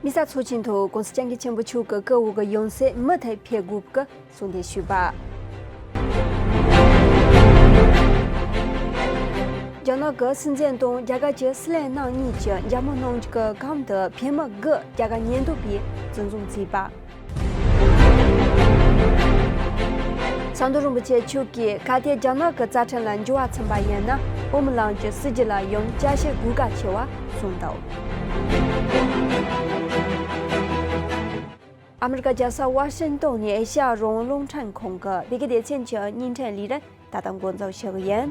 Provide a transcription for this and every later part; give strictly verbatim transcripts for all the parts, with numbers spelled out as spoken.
མི་ས་ཚོགས་ཆེན་ཐོག་༸གོང་ས་༸སྐྱབས་མགོན་ཆེན་པོ་མཆོག་གི་སྐུ་འོ་གི་ཡང་སྲིད་མུ་མཐུད་ཕེབས་དགོས་པའི་གསུང་བཤད་ཞུས་པ། རྒྱ་ནག་གི་སྲིད་འཛིན་དང་རྒྱ་གར་གྱི་སྲིད་བློན་རྣམ་གཉིས་ཀྱིས་འཇར་མན་ནང་གི་གམ་དུ་བོད་མི་དགུ་རྒྱ་གར་ཉེན་རྟོག་པས་འཛིན་བཟུང་བྱས་པ། ཟམ་གདོང་རིན་པོ་ཆེ་མཆོག་གིས་གལ་ཏེ་རྒྱ་ནག་གི་རྩ་ཁྲིམས་ལ་འགྱུར་བ་ཕྱིན་པ་ཡིན་ན། ཨོ་མི་ལན་གྱི་སྲིད་བྱུས་ལ་ཡང་བསྐྱར་ཞིབ་དགོས་གལ་ཆེ་བ་གསུངས་འདུག་ཨ་མི་རི་ཀ་རྒྱལ་ས་ཝ་ཤིང་ཏོན་ནས་ཨེ་ཤ་ཡ་རང་དབང་རླུང་འཕྲིན་ཁང་གི་བོད་སྐད་སྡེ་ཚན་གྱི་བརྙན་འཕྲིན་ལས་རིམ་ད་ལྟ་འགོ་འཛུགས་ཞུ་གི་ཡིན།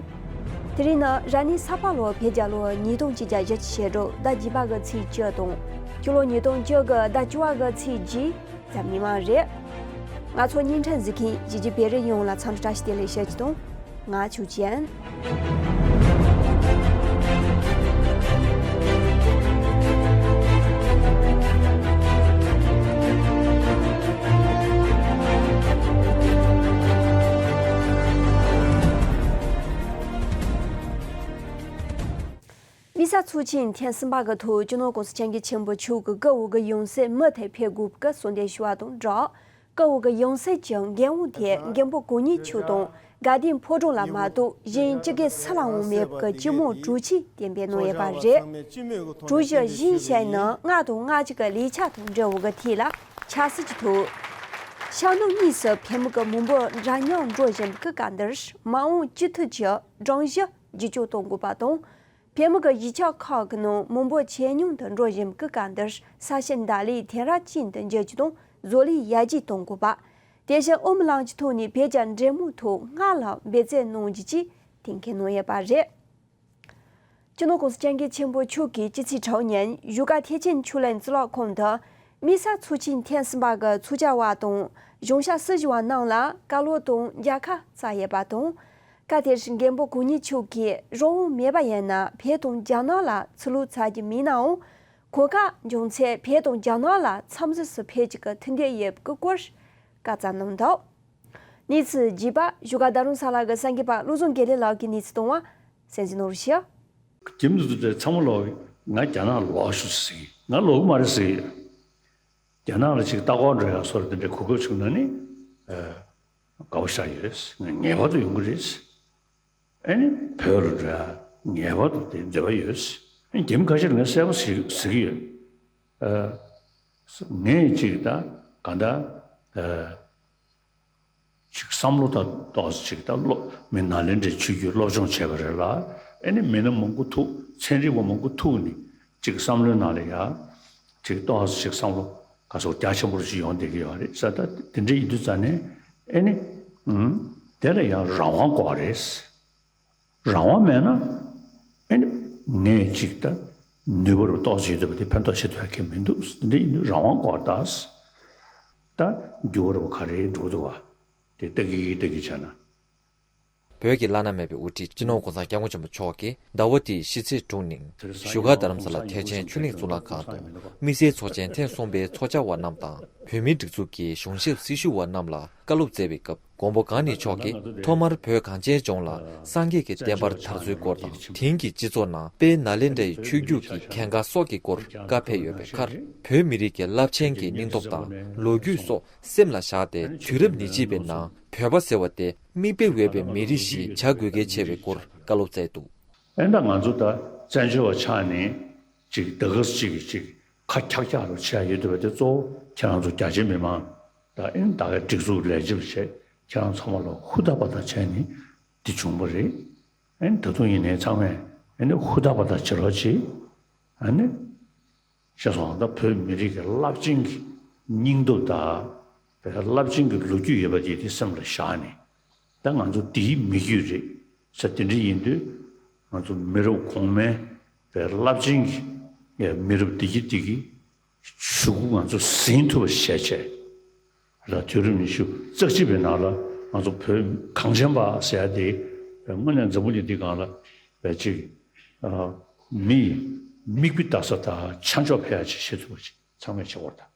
དེ་རིང་ནི་རབ་གནས་ས་ཕག་ལོ་བོད་རྒྱལ་ལོ་ཉིས་སྟོང་ཆིག་བརྒྱ་བཞི་བཅུ་ཞེ་དྲུག་ཟླ་བརྒྱད་པ་གི་ཚེས་བཅུ་དང་། ཕྱི་ལོ་ཉིས་སྟོང་བཅུ་དགུ་ཟླ་བཅུ་པ་གི་ཚེས་བརྒྱད་གཟའ་མིག་དམར་རེད། ང་ཚོ་བརྙན་འཕྲིན་གཟིགས་མཁན་གཞིས་བྱེས་བོད་རིགས་ཡོངས་ལ་འཚམས་འདྲི་བཀྲ་ཤིས་བདེ་ལེགས་ཞུ་རྒྱུ་དང་། ང་ཆོས་ཅན། མི་ས་ཚོགས་ཆེན་ཐེངས་གསུམ་པ་གི་ཐོག་སྤྱི་ནོར་༸གོང་ས་༸སྐྱབས་མགོན་ཆེན་པོ་མཆོག་གི་སྐུ་འོ་གི་ཡང་སྲིད་མུ་མཐུད་ཕེབས་དགོས་པའི་གསུང་བཤད་ཞུ་བ་དང་སྦྲགས། སྐུ་འོ་གི་ཡང་སྲིད་ཀྱི་འགན་དབང་དེ་མགོན་པོ་གང་ཉིད་མཆོག་དང་དགའ་ལྡན་ཕོ་བྲང་ལ་མ་གཏོགས་གཞན་སྤྱི་སྒེར་སུ་ལའང་མེད་པའི་སྤྱི་མོས་གྲོས་ཆོད་གཏན་འབེབས་གནང་ཡོད་པ་རེད། གྲོས་གཞི་གཞིར་བཞག་ན་ལྔ་དང་ལྔ་གཅིག་གི་ལས་འཆར་དང་འབྲེལ་བའི་ཐད་ལ་ཆབ་སྲིད་ཀྱི་ཐོག་ཤར་ནུབ་གཉིས་སུ་བོད་མི་གི་མི་འབོར་འདྲ་མཉམ་འགྲོ་བཞིན་པའི་སྐབས་འདིར་མ་འོངས་སྤྱི་འཐུས་ཀྱི་གྲངས་གཞི་བསྒྱུར་བཅོས་གཏོང་དགོས་པ་དང་། བོད་མི་གི་གཞིས་ཆགས་ཁག་གི་ནང་མི་འབོར་ཇེ་ཉུང་དུ་འགྲོ་བཞིན་པའི་སྐབས་འདིར་ས་ཞིང་བདག་ལས་དེང་རབས་ཅན་དུ་འགྱུར་རྒྱུ་དང་བཟོ་ལས་ཡར་རྒྱས་གཏོང་དགོས་པ། དེ་བཞིན་ཨོ་མི་ལན་གྱི་ཐོག་ནས་བོད་རྒྱ་འབྲེལ་མོལ་ཐོག་སྔར་ལྷག་འབད་བརྩོན་གནང་རྒྱུ་བཅས་གཏན་འཁེལ་གནང་ཡོད་པ་རེད། སྤྱི་ནོར་༸གོང་ས་༸སྐྱབས་མགོན་ཆེན་པོ་མཆོག་གིས་སྤྱི་ཚེས་དྲུག་ཉིན་བཞུགས་སྒར་ཐེག་ཆེན་ཆོས་གླིང་གཙུག་ལག་ཁང་དུ་མི་ས་ཚོགས་ཆེན་ཐེངས་གསུམ་པ་གི་ཚོགས་བཅར་བ་དང་གཞུང་ཞབས་སྲི་ཞུ་བ་རྣམས་ལ་བཀའ་སློབ་དང་མཇལ་ཁ་བསྩལ་ཡོད་པ་དང་། སྐབས་དེར་མགོན་པོ་གང་ཉིད་མཆོག་གིས་རང་དབང་མེད་པ་ཡིན་ན་བོད་དང་རྒྱ་ནག་ལ་ཕྱིར་ལོག་བྱ་རྒྱུ་མིན་ནའང་། གོ་སྐབས་འབྱུང་ཚེ་བོད་དང་རྒྱ་ནག་ལ་འཚམས་གཟིགས་སུ་ཕེབས་རྒྱུ་གི་མཐུན་འགྱུར་ཡོད་པའི་སྐོར་བཀའ་སྩལ་གནང་འདུག་གནས་ཚུལ་རྒྱས་པ་བཞུགས་སྒར་རྡ་རམ་ས་ལ་གི་གསར་འགོད་པ་བློ་བཟང་དགེ་ལེགས་ལགས་ཀྱིས་གནས་ཚུལ་གཏོང་བ་གསན་གཟིགས་གནང་རོགས་ཞུ། ཁྱིམ་དུ་དེ་ཚང་མ་ལོག་ང་རྒྱ་ནག་ལོག་ཤོག་ཟེར་གི། ང་ལོག་གི་མ་རེད་ཟེར་གི། རྒྱ་ནག་ལ་ཅིག་ལྟ་སྐོར་འགྲོ་ཡག་སོགས་དེ་འདྲའི་གོ་སྐབས་བྱུང་ན་ནི་དགའ་པོ་ཤར་ཡོད། ངེས་པར་དུ་ཡོང་གི་རེད། ཨ་ནི་བོད་ལ་འགྲོ་ཡག་ངེས་པར་དུ་དེ་འདོད་པ་ཡོད། ཨ་ནི་རྒྱ་མི་ཁ་ཤས་ལ་ངས་གསལ་པོ་ཟེར་ཟེར་གི་ཡོད། ཨ། ངས་ཅིག་ད་ག་ད། ཨ། ཅིག་བསམ་བློ་དང་ཏོག་ཙམ་ཅིག་ད་སློབ་མི་ནཱ་ལེནྡྲའི་ཆོས་བརྒྱུད་སློབ་སྦྱོང་བྱས་པ་རེད་ལ། ཨེ་ནི་མི་སྣ་མང་པོ་ཐུག་ཚན་རིག་པ་མང་པོ་ཐུག་ནས་ཅིག་བསམ་བློའི་ནང་ལ་ཡ་ཅིག་ཏོག་ཙམ་ཅིག་བསམ་བློ་ག་ཚོད་རྒྱ་ཆེན་པོ་ཅིག་ཡོང་བསྡད་ཀྱི་ཡོད་རེད་ས། ད་དེ་འདྲ་ཡིན་དུས་ཙང་ནས་ཨེ་ནི་ཨུམ་དེ་ལ་ཡང་རང་དབང་དགོས་རེད། རང་དབང་མེད་ན་ཨེ་ནི་ངས་ཅིག་ད་ནུས་པ་རུ་ཏོག་ཙམ་ཡོད་པ་དེ་ཕན་ཐོགས་ཆེ་ཐུབ་ཡ་གི་མི་འདུག་འདི་ཡིན་དུས་རང་དབང་དགོས་ད། ད་འགྱུར་བ་རུ་ག་རེ་འགྲོ་འདུག་བ། དེ་ལྟ་གི་ལྟ་གི་བྱས་ན། བོད་ཀྱི་བླ་ན་མེད་པའི་དབུ་ཁྲིད་སྤྱི་ནོར་༸གོང་ས་༸སྐྱབས་མགོན་ཆེན་པོ་མཆོག་གིས་ཟླ་བ་འདིའི་ཕྱི་ཚེས་དྲུག་ཉིན་བཞུགས་སྒར་རྡ་རམ་ས་ལ་ཐེག་ཆེན་ཆོས་གླིང་གཙུག་ལག་ཁང་དུ་དམིགས་བསལ་ཚོགས་ཆེན་ཐེངས་གསུམ་པའི་ཚོགས་བཅར་བ་རྣམས་དང་བོད་མིའི་སྒྲིག་འཛུགས་ཀྱི་གཞུང་ཞབས་སྲི་ཞུ་བ་རྣམས་ལ་བཀའ་སློབ་སྩལ་བའི་སྐབས་མགོན་པོ་གང་ཉིད་མཆོག་གིས་ཐོག་མར་བོད་གངས་ཅན་ལྗོངས་ལ་སངས་རྒྱས་ཀྱི་བསྟན་པ་དར་ཚུལ་སྐོར་དང་དེང་གི་སྤྱི་ཚོགས་ནང་དཔལ་ནཱ་ལེནྡྲའི་ཆོས་བརྒྱུད་ཀྱི་གན་རྒྱ་སོགས་ཀྱི་སྐོར་བཀའ་ཕེབས་ཡོད་པའི་ཁར་བོད་མི་རིགས་ཀྱི་རླབས་ཆེན་གྱི་སྙིང་སྟོབས་དང་ལོ་རྒྱུས་སོགས་སེམས་ལ་བཞག་སྟེ་དུས་རབས་ཉེར་གཅིག་པའི་ནང་བོད་པ་ཟེར་བ་དེ་མིག་དཔེ་འོས་པའི་མི་རིགས་ཤིག་བྱ་དགོས་གལ་ཆེ་བའི་སྐོར་བཀའ་སློབ་སྩལ་འདུག་ཨེ་ད་ང་ཚོ་ད་བཙན་བྱོལ་བ་ཆགས་ནས་ཅིག་ད་ག་ཅིག་ཅིག་ཁ་འཁྱག་འཁྱག་རུ་བྱས་ཡོད་འདུག་པ་དེ་གཙོ་བོ་ཁྱེད་རང་ཚོ་རྒྱ་ཆེ་མི་མང་ད་ཨེ་ད་གའི་སྒྲིག་འཛུགས་ལས་བྱེད་པ་བྱས་ཁྱེད་རང་ཚང་མ་ལ་ཧུར་ཐག་པ་དང་བྱས་ནས་འདི་བྱུང་བ་རེད། ཨེ་ད་དུང་ཡིན་ནའི་ཚང་མས་ཨེ་ནི་ཧུར་ཐག་པ་དང་བྱེད་རོགས་གྱིས། ཨ་ནི། ཤེས་སོང་། ད་བོད་མི་རིགས་ཀྱི་རླབས་ཆེན་གྱི་སྙིང་སྟོབས་དང་། བོད་རླབས་ཆེན་གྱི་ལོ་རྒྱུས་ཡོད་པ་དེ་དེ་སེམས་ལ་བཞག་ནས། ད་ང་ཚོ་དེའི་མི་རྒྱུད་རེད་ཟེར་དེ་འདྲ་ཡིན་དུས། ང་ཚོ་མི་རབས་གོང་མའི་བོད་རླབས་ཆེན་གྱི་མི་རབས་དེ་གི་དེ་གི་གཞུག་གུ་ང་ཚོ་ཟིན་ཐུབ་པ་བྱས་བྱས། ལ་དུས་རབས་ཉི་ཤུ་རྩ་གཅིག་པའི་ནང་ལ་ང་ཚོ་བོད་གངས་ཅན་པ་ཟེར་ཡ་དེ་དངོས་གནས་འཛམ་བུ་གླིང་འདི་སྒང་ལ་བས་ཅིག་མི་ཡི་མིག་དཔེ་ལྟ་ས་དང་ཆ་འཇོག་ཕེ་ཡ་ཅིག་བྱེད་ཐུབ་པ་ཅིག་ཚང་མས་བྱེད་དགོས་རེད་ད།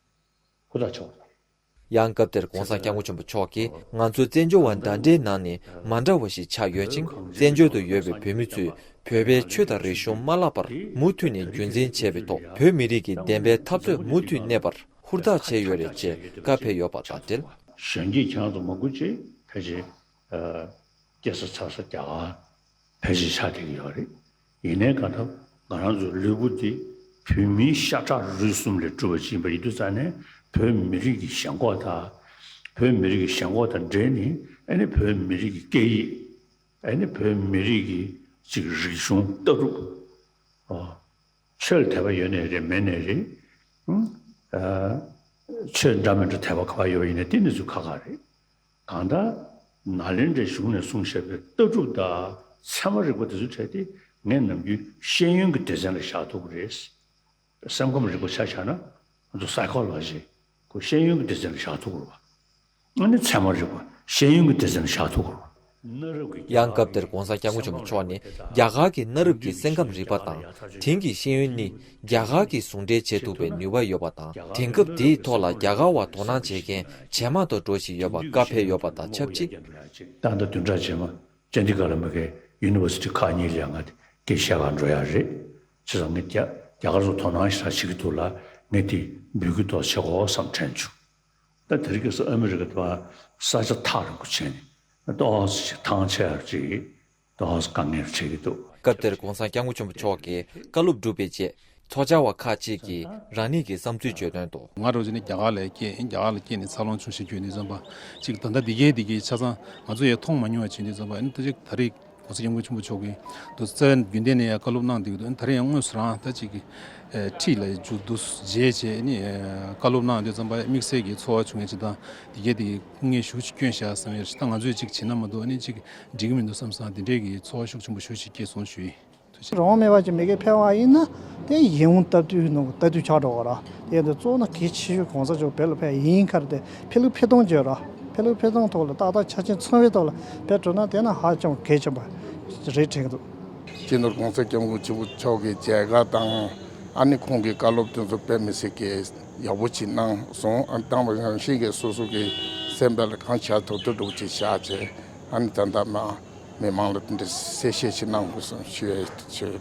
ཧུར་ཐག་བྱེད་དགོས་རེད་ད། ཡང་སྐབས་དེར་༸གོང་ས་༸སྐྱབས་མགོན་ཆེན་པོ་མཆོག་གིས་ང་ཚོ་བཙན་བྱོལ་བ་འདྲ་འདྲའི་ནང་ནས་མ་འདྲ་བ་ཞིག་ཆགས་ཡོད་ཅིང་། བཙན་བྱོལ་དུ་ཡོད་པའི་བོད་མི་ཚོས་ བོད་པའི་ཆོས་དང་རིག་གཞུང་མ་བརླག་པར་མུ་མཐུད་ནས་རྒྱུན་འཛིན་བྱས་པའི་ཐོག་བོད་མི་རིགས་ཀྱི་བདེན་པའི་འཐབ་རྩོད་མུ་མཐུད་གནས་པར་ཧུར་ཐག་བྱས་ཡོད་རེད་ཅེས་བཀའ་ཕེབས་ཡོད་པ་དང་འབྲེལ། གཞོན་སྐྱེས་ཁྱེད་རང་ཚོ་མང་པོ་ཅིག་ཕལ་ཆེར་སྐྱེས་ས་འཚར་ས་རྒྱ་གར་ཕལ་ཆེར་ཆགས་བསྡད་ཀྱི་ཡོད་རེད། ཡིན་ནའི་གང་ལྟར་ང་རང་ཚོའི་ལུས་པོ་འདི་བོད་མིའི་ཤ་ཁྲག་རུས་གསུམ་ལས་གྲུབ་པ་ཅིག་ཡིན་པ་ཡིན་དུས་ཙང་ནས་བོད་མི་རིགས་ཀྱི་ཞེན་ཁོག་དང་། བོད་མི་རིགས་ཀྱི་ཞེན་ཁོག་དང་འབྲེལ་ནས་ཨ་ནི་བོད་མི་རིགས་ཀྱི་སྐད་ཡིག་ཨ་ནི་བོད་མི་རིགས་ཀྱི་ཅིག་རིག་གཞུང་ལྟ་གྲུབ། ཨོ། ཆོས་ལ་དད་པ་ཡོད་ནའི་རེད་མེད་ནའི་རེད། ཨང་། ཨ། ཆོས་འདྲ་མི་འདྲ་དད་པ་ག་པར་ཡོད་པ་ཡིན་ནའི་དེ་ནི་ཚུར་ཁག་ཁག་རེད། གང་ལྟར་ནཱ་ལེནྡྲའི་གཞུང་ནས་གསུངས་བཞག་པའི་ལྟ་གྲུབ་དང་ཚད་མ་རིག་པ་དེ་ཚོའི་གྲས་དེ་ངས་ནམ་རྒྱུན་ཤེས་ཡོན་གྱི་སྡེ་ཚན་ལ་བཞག་ཐུབ་ཀྱི་རེད། སེམས་ཁམས་རིག་པ་ཆ་བཞག་ན་ང་ཚོ་སའི་ཁོ་ལོ་ཇི་ཁོ་ཤེས་ཡོན་གྱི་སྡེ་ཚན་ལ་བཞག་ཐུབ་ཀྱི་རེད་བ། ཨ་ནི་ཚད་མ་རིག་པ་ཤེས་ཡོན་གྱི་སྡེ་ཚན་ལ་བཞག་ཐུབ་ཀྱི་རེད་བ། ཡང་སྐབས་དེར་༸གོང་ས་༸སྐྱབས་མགོན་ཆེན་པོ་མཆོག་ནས་རྒྱ་གར་གྱི་གནའ་རབས་ཀྱི་སེམས་ཁམས་རིག་པ་དང་དེང་གི་ཤེས་ཡོན་ནི་རྒྱ་གར་གྱིས་ཟུང་འབྲེལ་བྱེད་ཐུབ་པའི་ནུས་པ་ཡོད་པ་དང་དེང་སྐབས་དེའི་ཐོག་ལ་རྒྱ་གར་བ་དོ་སྣང་བྱེད་མཁན་ཇེ་མང་དུ་འགྲོ་བཞིན་ཡོད་པ་བཀའ་ཕེབས་ཡོད་པ་དང་ཆབས་ཅིག་ད་ལྟ་བདུན་ཕྲག་རྗེས་མ་ཅན་ཌི་གྷར་ལ་མ་གི་ཡུ་ནི་ཝར་སི་ཊི་ཁག་གཉིས་ལ་ཡང་ང་དེ་སྐད་བཤད་གར་འགྲོ་ཡ་རེད། བྱས་ཙང་ངས་རྒྱ་རྒྱ་གར་ཚོ་དོ་སྣང་ཞེ་དྲག་བྱེད་ཀྱི་འདུག་ལ་ངས་དེ་འབོད་སྐུལ་ཏོག་བྱེད་དགོས་བསམ་དྲན་བྱུང་། ད་དེ་རིང་ཁ་སང་ཨ་མི་རི་ཀ་དང་ས་ཆ་ཐག་རིང་པོ་བྱས་ནས་ཏོག་ཙམ་ཐང་ཆད་ཡ་ཅིག་ཏོག་ཙམ་དཀའ་ངལ་འཕྲད་ཀྱི་འདུག་སྐབས་དེར་༸གོང་ས་༸སྐྱབས་མགོན་ཆེན་པོ་མཆོག་གིས་བཀའ་སློབ་གྲུབ་པའི་རྗེས་ཚོགས་བཅར་བ་ཁག་ཅིག་གིས་རང་ཉིད་ཀྱི་བསམ་ཚུལ་བརྗོད་དོན་དུ། ང་རང་ཚོ་ནི་རྒྱ་གར་ལ་སྐྱེས་ཡིན། རྒྱ་གར་ལ་སྐྱེས་ནས་འཚར་ལོངས་བྱུང་ཞེས་བརྗོད་ནས་བསམ་པ་ཅིག་ད་ལྟ་འདི་གའི་འདི་གའི་ཆ་ཚང་ང་ཚོ་ཡང་མཐོང་མ་མྱོང་བ་བྱས་ནས་བསམ་པ་ཨ་ནི་ད་ཅིག་ད་རེས་༸གོང་ས་༸སྐྱབས་མགོན་ཆེན་པོ་མཆོག་གིས་དུ་རྩ་བའི་རྒྱུན་ལྡན་ནས་ཡང་བཀའ་སློབ་གནང་བསྡད་ཀྱི་འདུག་ད་རེས་ཡང་དངོས་སུ་རང་ད་ཅིག་གི་ཁྲིད་ལ་མཇུག་བསྡུ་རྗེས་བྱས་ནས་བཀའ་སློབ་གནང་དུས་ཙམ་པ་དམིགས་བསལ་གྱི་ཚོར་བ་བྱུང་ཡས་ཅིག་དང་འདི་གའི་འདི་གའི་སྐུ་ངལ་ཞེ་པོ་ཅིག་བསྐྱོན་བཞག་བསམ་ཡས་ད་ང་ཚོས་ཅིག་བྱེད་ན་མ་གཏོགས་ཨ་ནི་ཅིག་འགྲིག་གི་མི་འདུག་བསམ་བསམ་འདི་འདྲའི་གི་ཚོར་བ་ཤུགས་ཆེན་པོ་ཞེ་པོ་ཅིག་སྐྱེས་སོང་ཞུ་ཡིན། རང་དབང་མེད་པ་ཅིག་མི་སྒེར་ཕེབས་པ་ཡིན་ན་དེ་ཡིད་འོང་སྟབས་བསྟུན་ནོ་སྟབས་བསྟུན་ཆགས་འགྲོ་གི་ར། དེ་ཡིན་དུས་གཙོ་བོ་ན་གལ་ཆེ་ཤོས་གོང་ས་མཆོག་བོད་ལ་ཕེབས་ཡིན་ཁར་དེ་ཕེབས་ལུགས་ཕེབས་སྟངས་བརྗོད་ར། ཕེབས་ལུགས་ཕེབས་སྟངས་ཐོག་ལ་ཏག་ཏག་ཆ་རྐྱེན་ཚང་བའི་ཐོག་ལ་ཕེབས་གྲུབ་ན་དེ་ན་ཧ་ཅང་གལ་ཆེན་པ་རེད་དྲན་གི་འདུག་སྤྱི་ནོར་གོང་ས་སྐྱབས་མགོན་ཆེན་པོ་མཆོག་གི་མཇལ་ཁ་དང་ཨ་ནི་ཁོང་གི་བཀའ་སློབ་དེ་ཚོ་དཔེ་མི་སྲིད་ཀྱི་ཡག་པོ་ཅིག་གནང་སོང་། ཨ་ནི་དང་པོ་རང་བཞིན་གྱི་སོ་སོ་གི་སེམས་པ་ལ་གང་བྱ་ཐུབ་ཐུབ་འདྲ་བོ་ཅིག་བྱས་བྱས་ཨ་ནི་ད་ལྟ་མ། མི་མང་ལ་འདི་འདྲ་གསལ་བཤད་ཅིག་གནང་དགོས་བསམ་ཞུ་ཡ་ཞུ།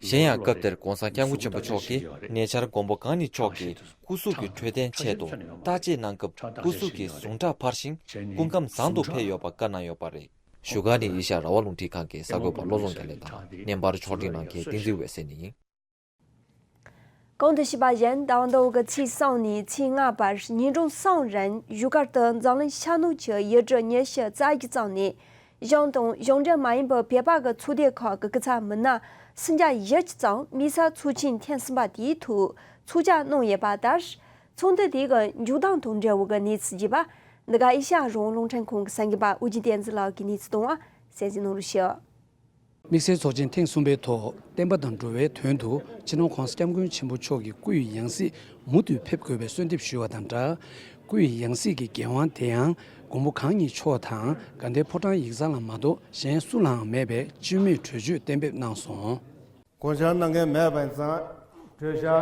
གཞན་ཡང་སྐབས་དེར་༸གོང་ས་༸སྐྱབས་མགོན་ཆེན་པོ་མཆོག་གིས་ཉེ་ཆར་མགོན་པོ་གང་ཉིད་མཆོག་གི་སྐུ་གཟུགས་ཀྱི་འཕྲོད་བསྟེན་ཆེད་དུ་བརྟག་དཔྱད་གནང་སྐབས་སྐུ་གཟུགས་ཀྱི་ཟུངས་ཁྲག་འཕར་ཞིང་སྐུ་ཁམས་བཟང་དུ་ཕེབས་ཡོད་པ་བཀའ་གནང་ཡོད་པ་རེད། བཞུགས་སྒར་ནས་ཨེ་ཤ་ཡ་རང་དབང་རླུང་འཕྲིན་ཁང་གི་གསར་འགོད་པ་བློ་བཟང་དགེ་ལེགས་དང་བརྙན་པར་ཕྱོགས་སྒྲིག་གནང་མཁན་བསྟན་འཛིན་འོད་ཟེར་གཉིས་ཡིན། གོང་དུ་ཞུས་པ་བཞིན་ཟླ་བ་འདི་བོ་གི་ཚེས་གསུམ་ནས་ཚེས་ལྔ་བར་ཉིན་གྲངས་གསུམ་རིང་བཞུགས་སྒར་དུ་འཛམ་གླིང་ཤར་ནུབ་ཀྱི་ཡུལ་གྲུ་ཉི་ཤུ་རྩ་བརྒྱད་ཙམ་ནས་གཞུང་དང་གཞུང་འབྲེལ་མ་ཡིན་པའི་བོད་པ་གི་ཚོགས་སྡེ་ཁག་གི་སྐུ་ཚབ་མི་སྣ་སུམ་བརྒྱ་བཞི་བཅུ་ཙམ་དམིགས་བསལ་ཚོགས་ཆེན་ཐེངས་གསུམ་པ་དེའི་ཐོག་ཚོགས་བཅར་གནང་ཡོད་པ་ལྟར། ཚོགས་འདུ་དེ་གི་མཇུག་སྡོམ་དང་འབྲེལ་བའི་གནས་ཚུལ་རྒྱས་པ་འདི་ག་ཨེ་ཤ་ཡ་རང་དབང་རླུང་འཕྲིན་ཁང་གི་གསར་འགོད་པ་ཨོ་རྒྱན་བསྟན་འཛིན་ལགས་ཀྱིས་གནས་ཚུལ་གཏོང་བ་གསན་གཟིགས་གནང་རོགས་ཞུ། དམིགས་བསལ་ཚོགས་ཆེན་ཐེངས་གསུམ་པའི་ཐོག་བསྟན་པ་དང་འགྲོ་བའི་དོན་དུ་སྤྱི་ནོར་༸གོང་ས་༸སྐྱབས་མགོན་ཆེན་པོ་མཆོག་གི་སྐུ་ཡི་ཡང་སྲིད་མུ་མཐུད་ཕེབས་དགོས་པའི་གསོལ་འདེབས་ཞུས་པ་དང་སྦྲགས། སྐུ་ཡི་ཡང་སྲིད་ཀྱི་འགན་དབང་དེ་ཡང་མགོན་པོ་གང་ཉིད་མཆོག་དང་དགའ་ལྡན་ཕོ་བྲང་ཡིག་ཚང་ལ་མ་གཏོགས་གཞན་སུ་ལའང་མེད་པའི་སྤྱི་མོས་གྲོས་ཆོད་གཏན་འབེབས་གནང་སོང་། དགོངས་འཆར་གནང་མཁན་མེད་པ་ཡིན་ཙང་གྲོས་འཆར།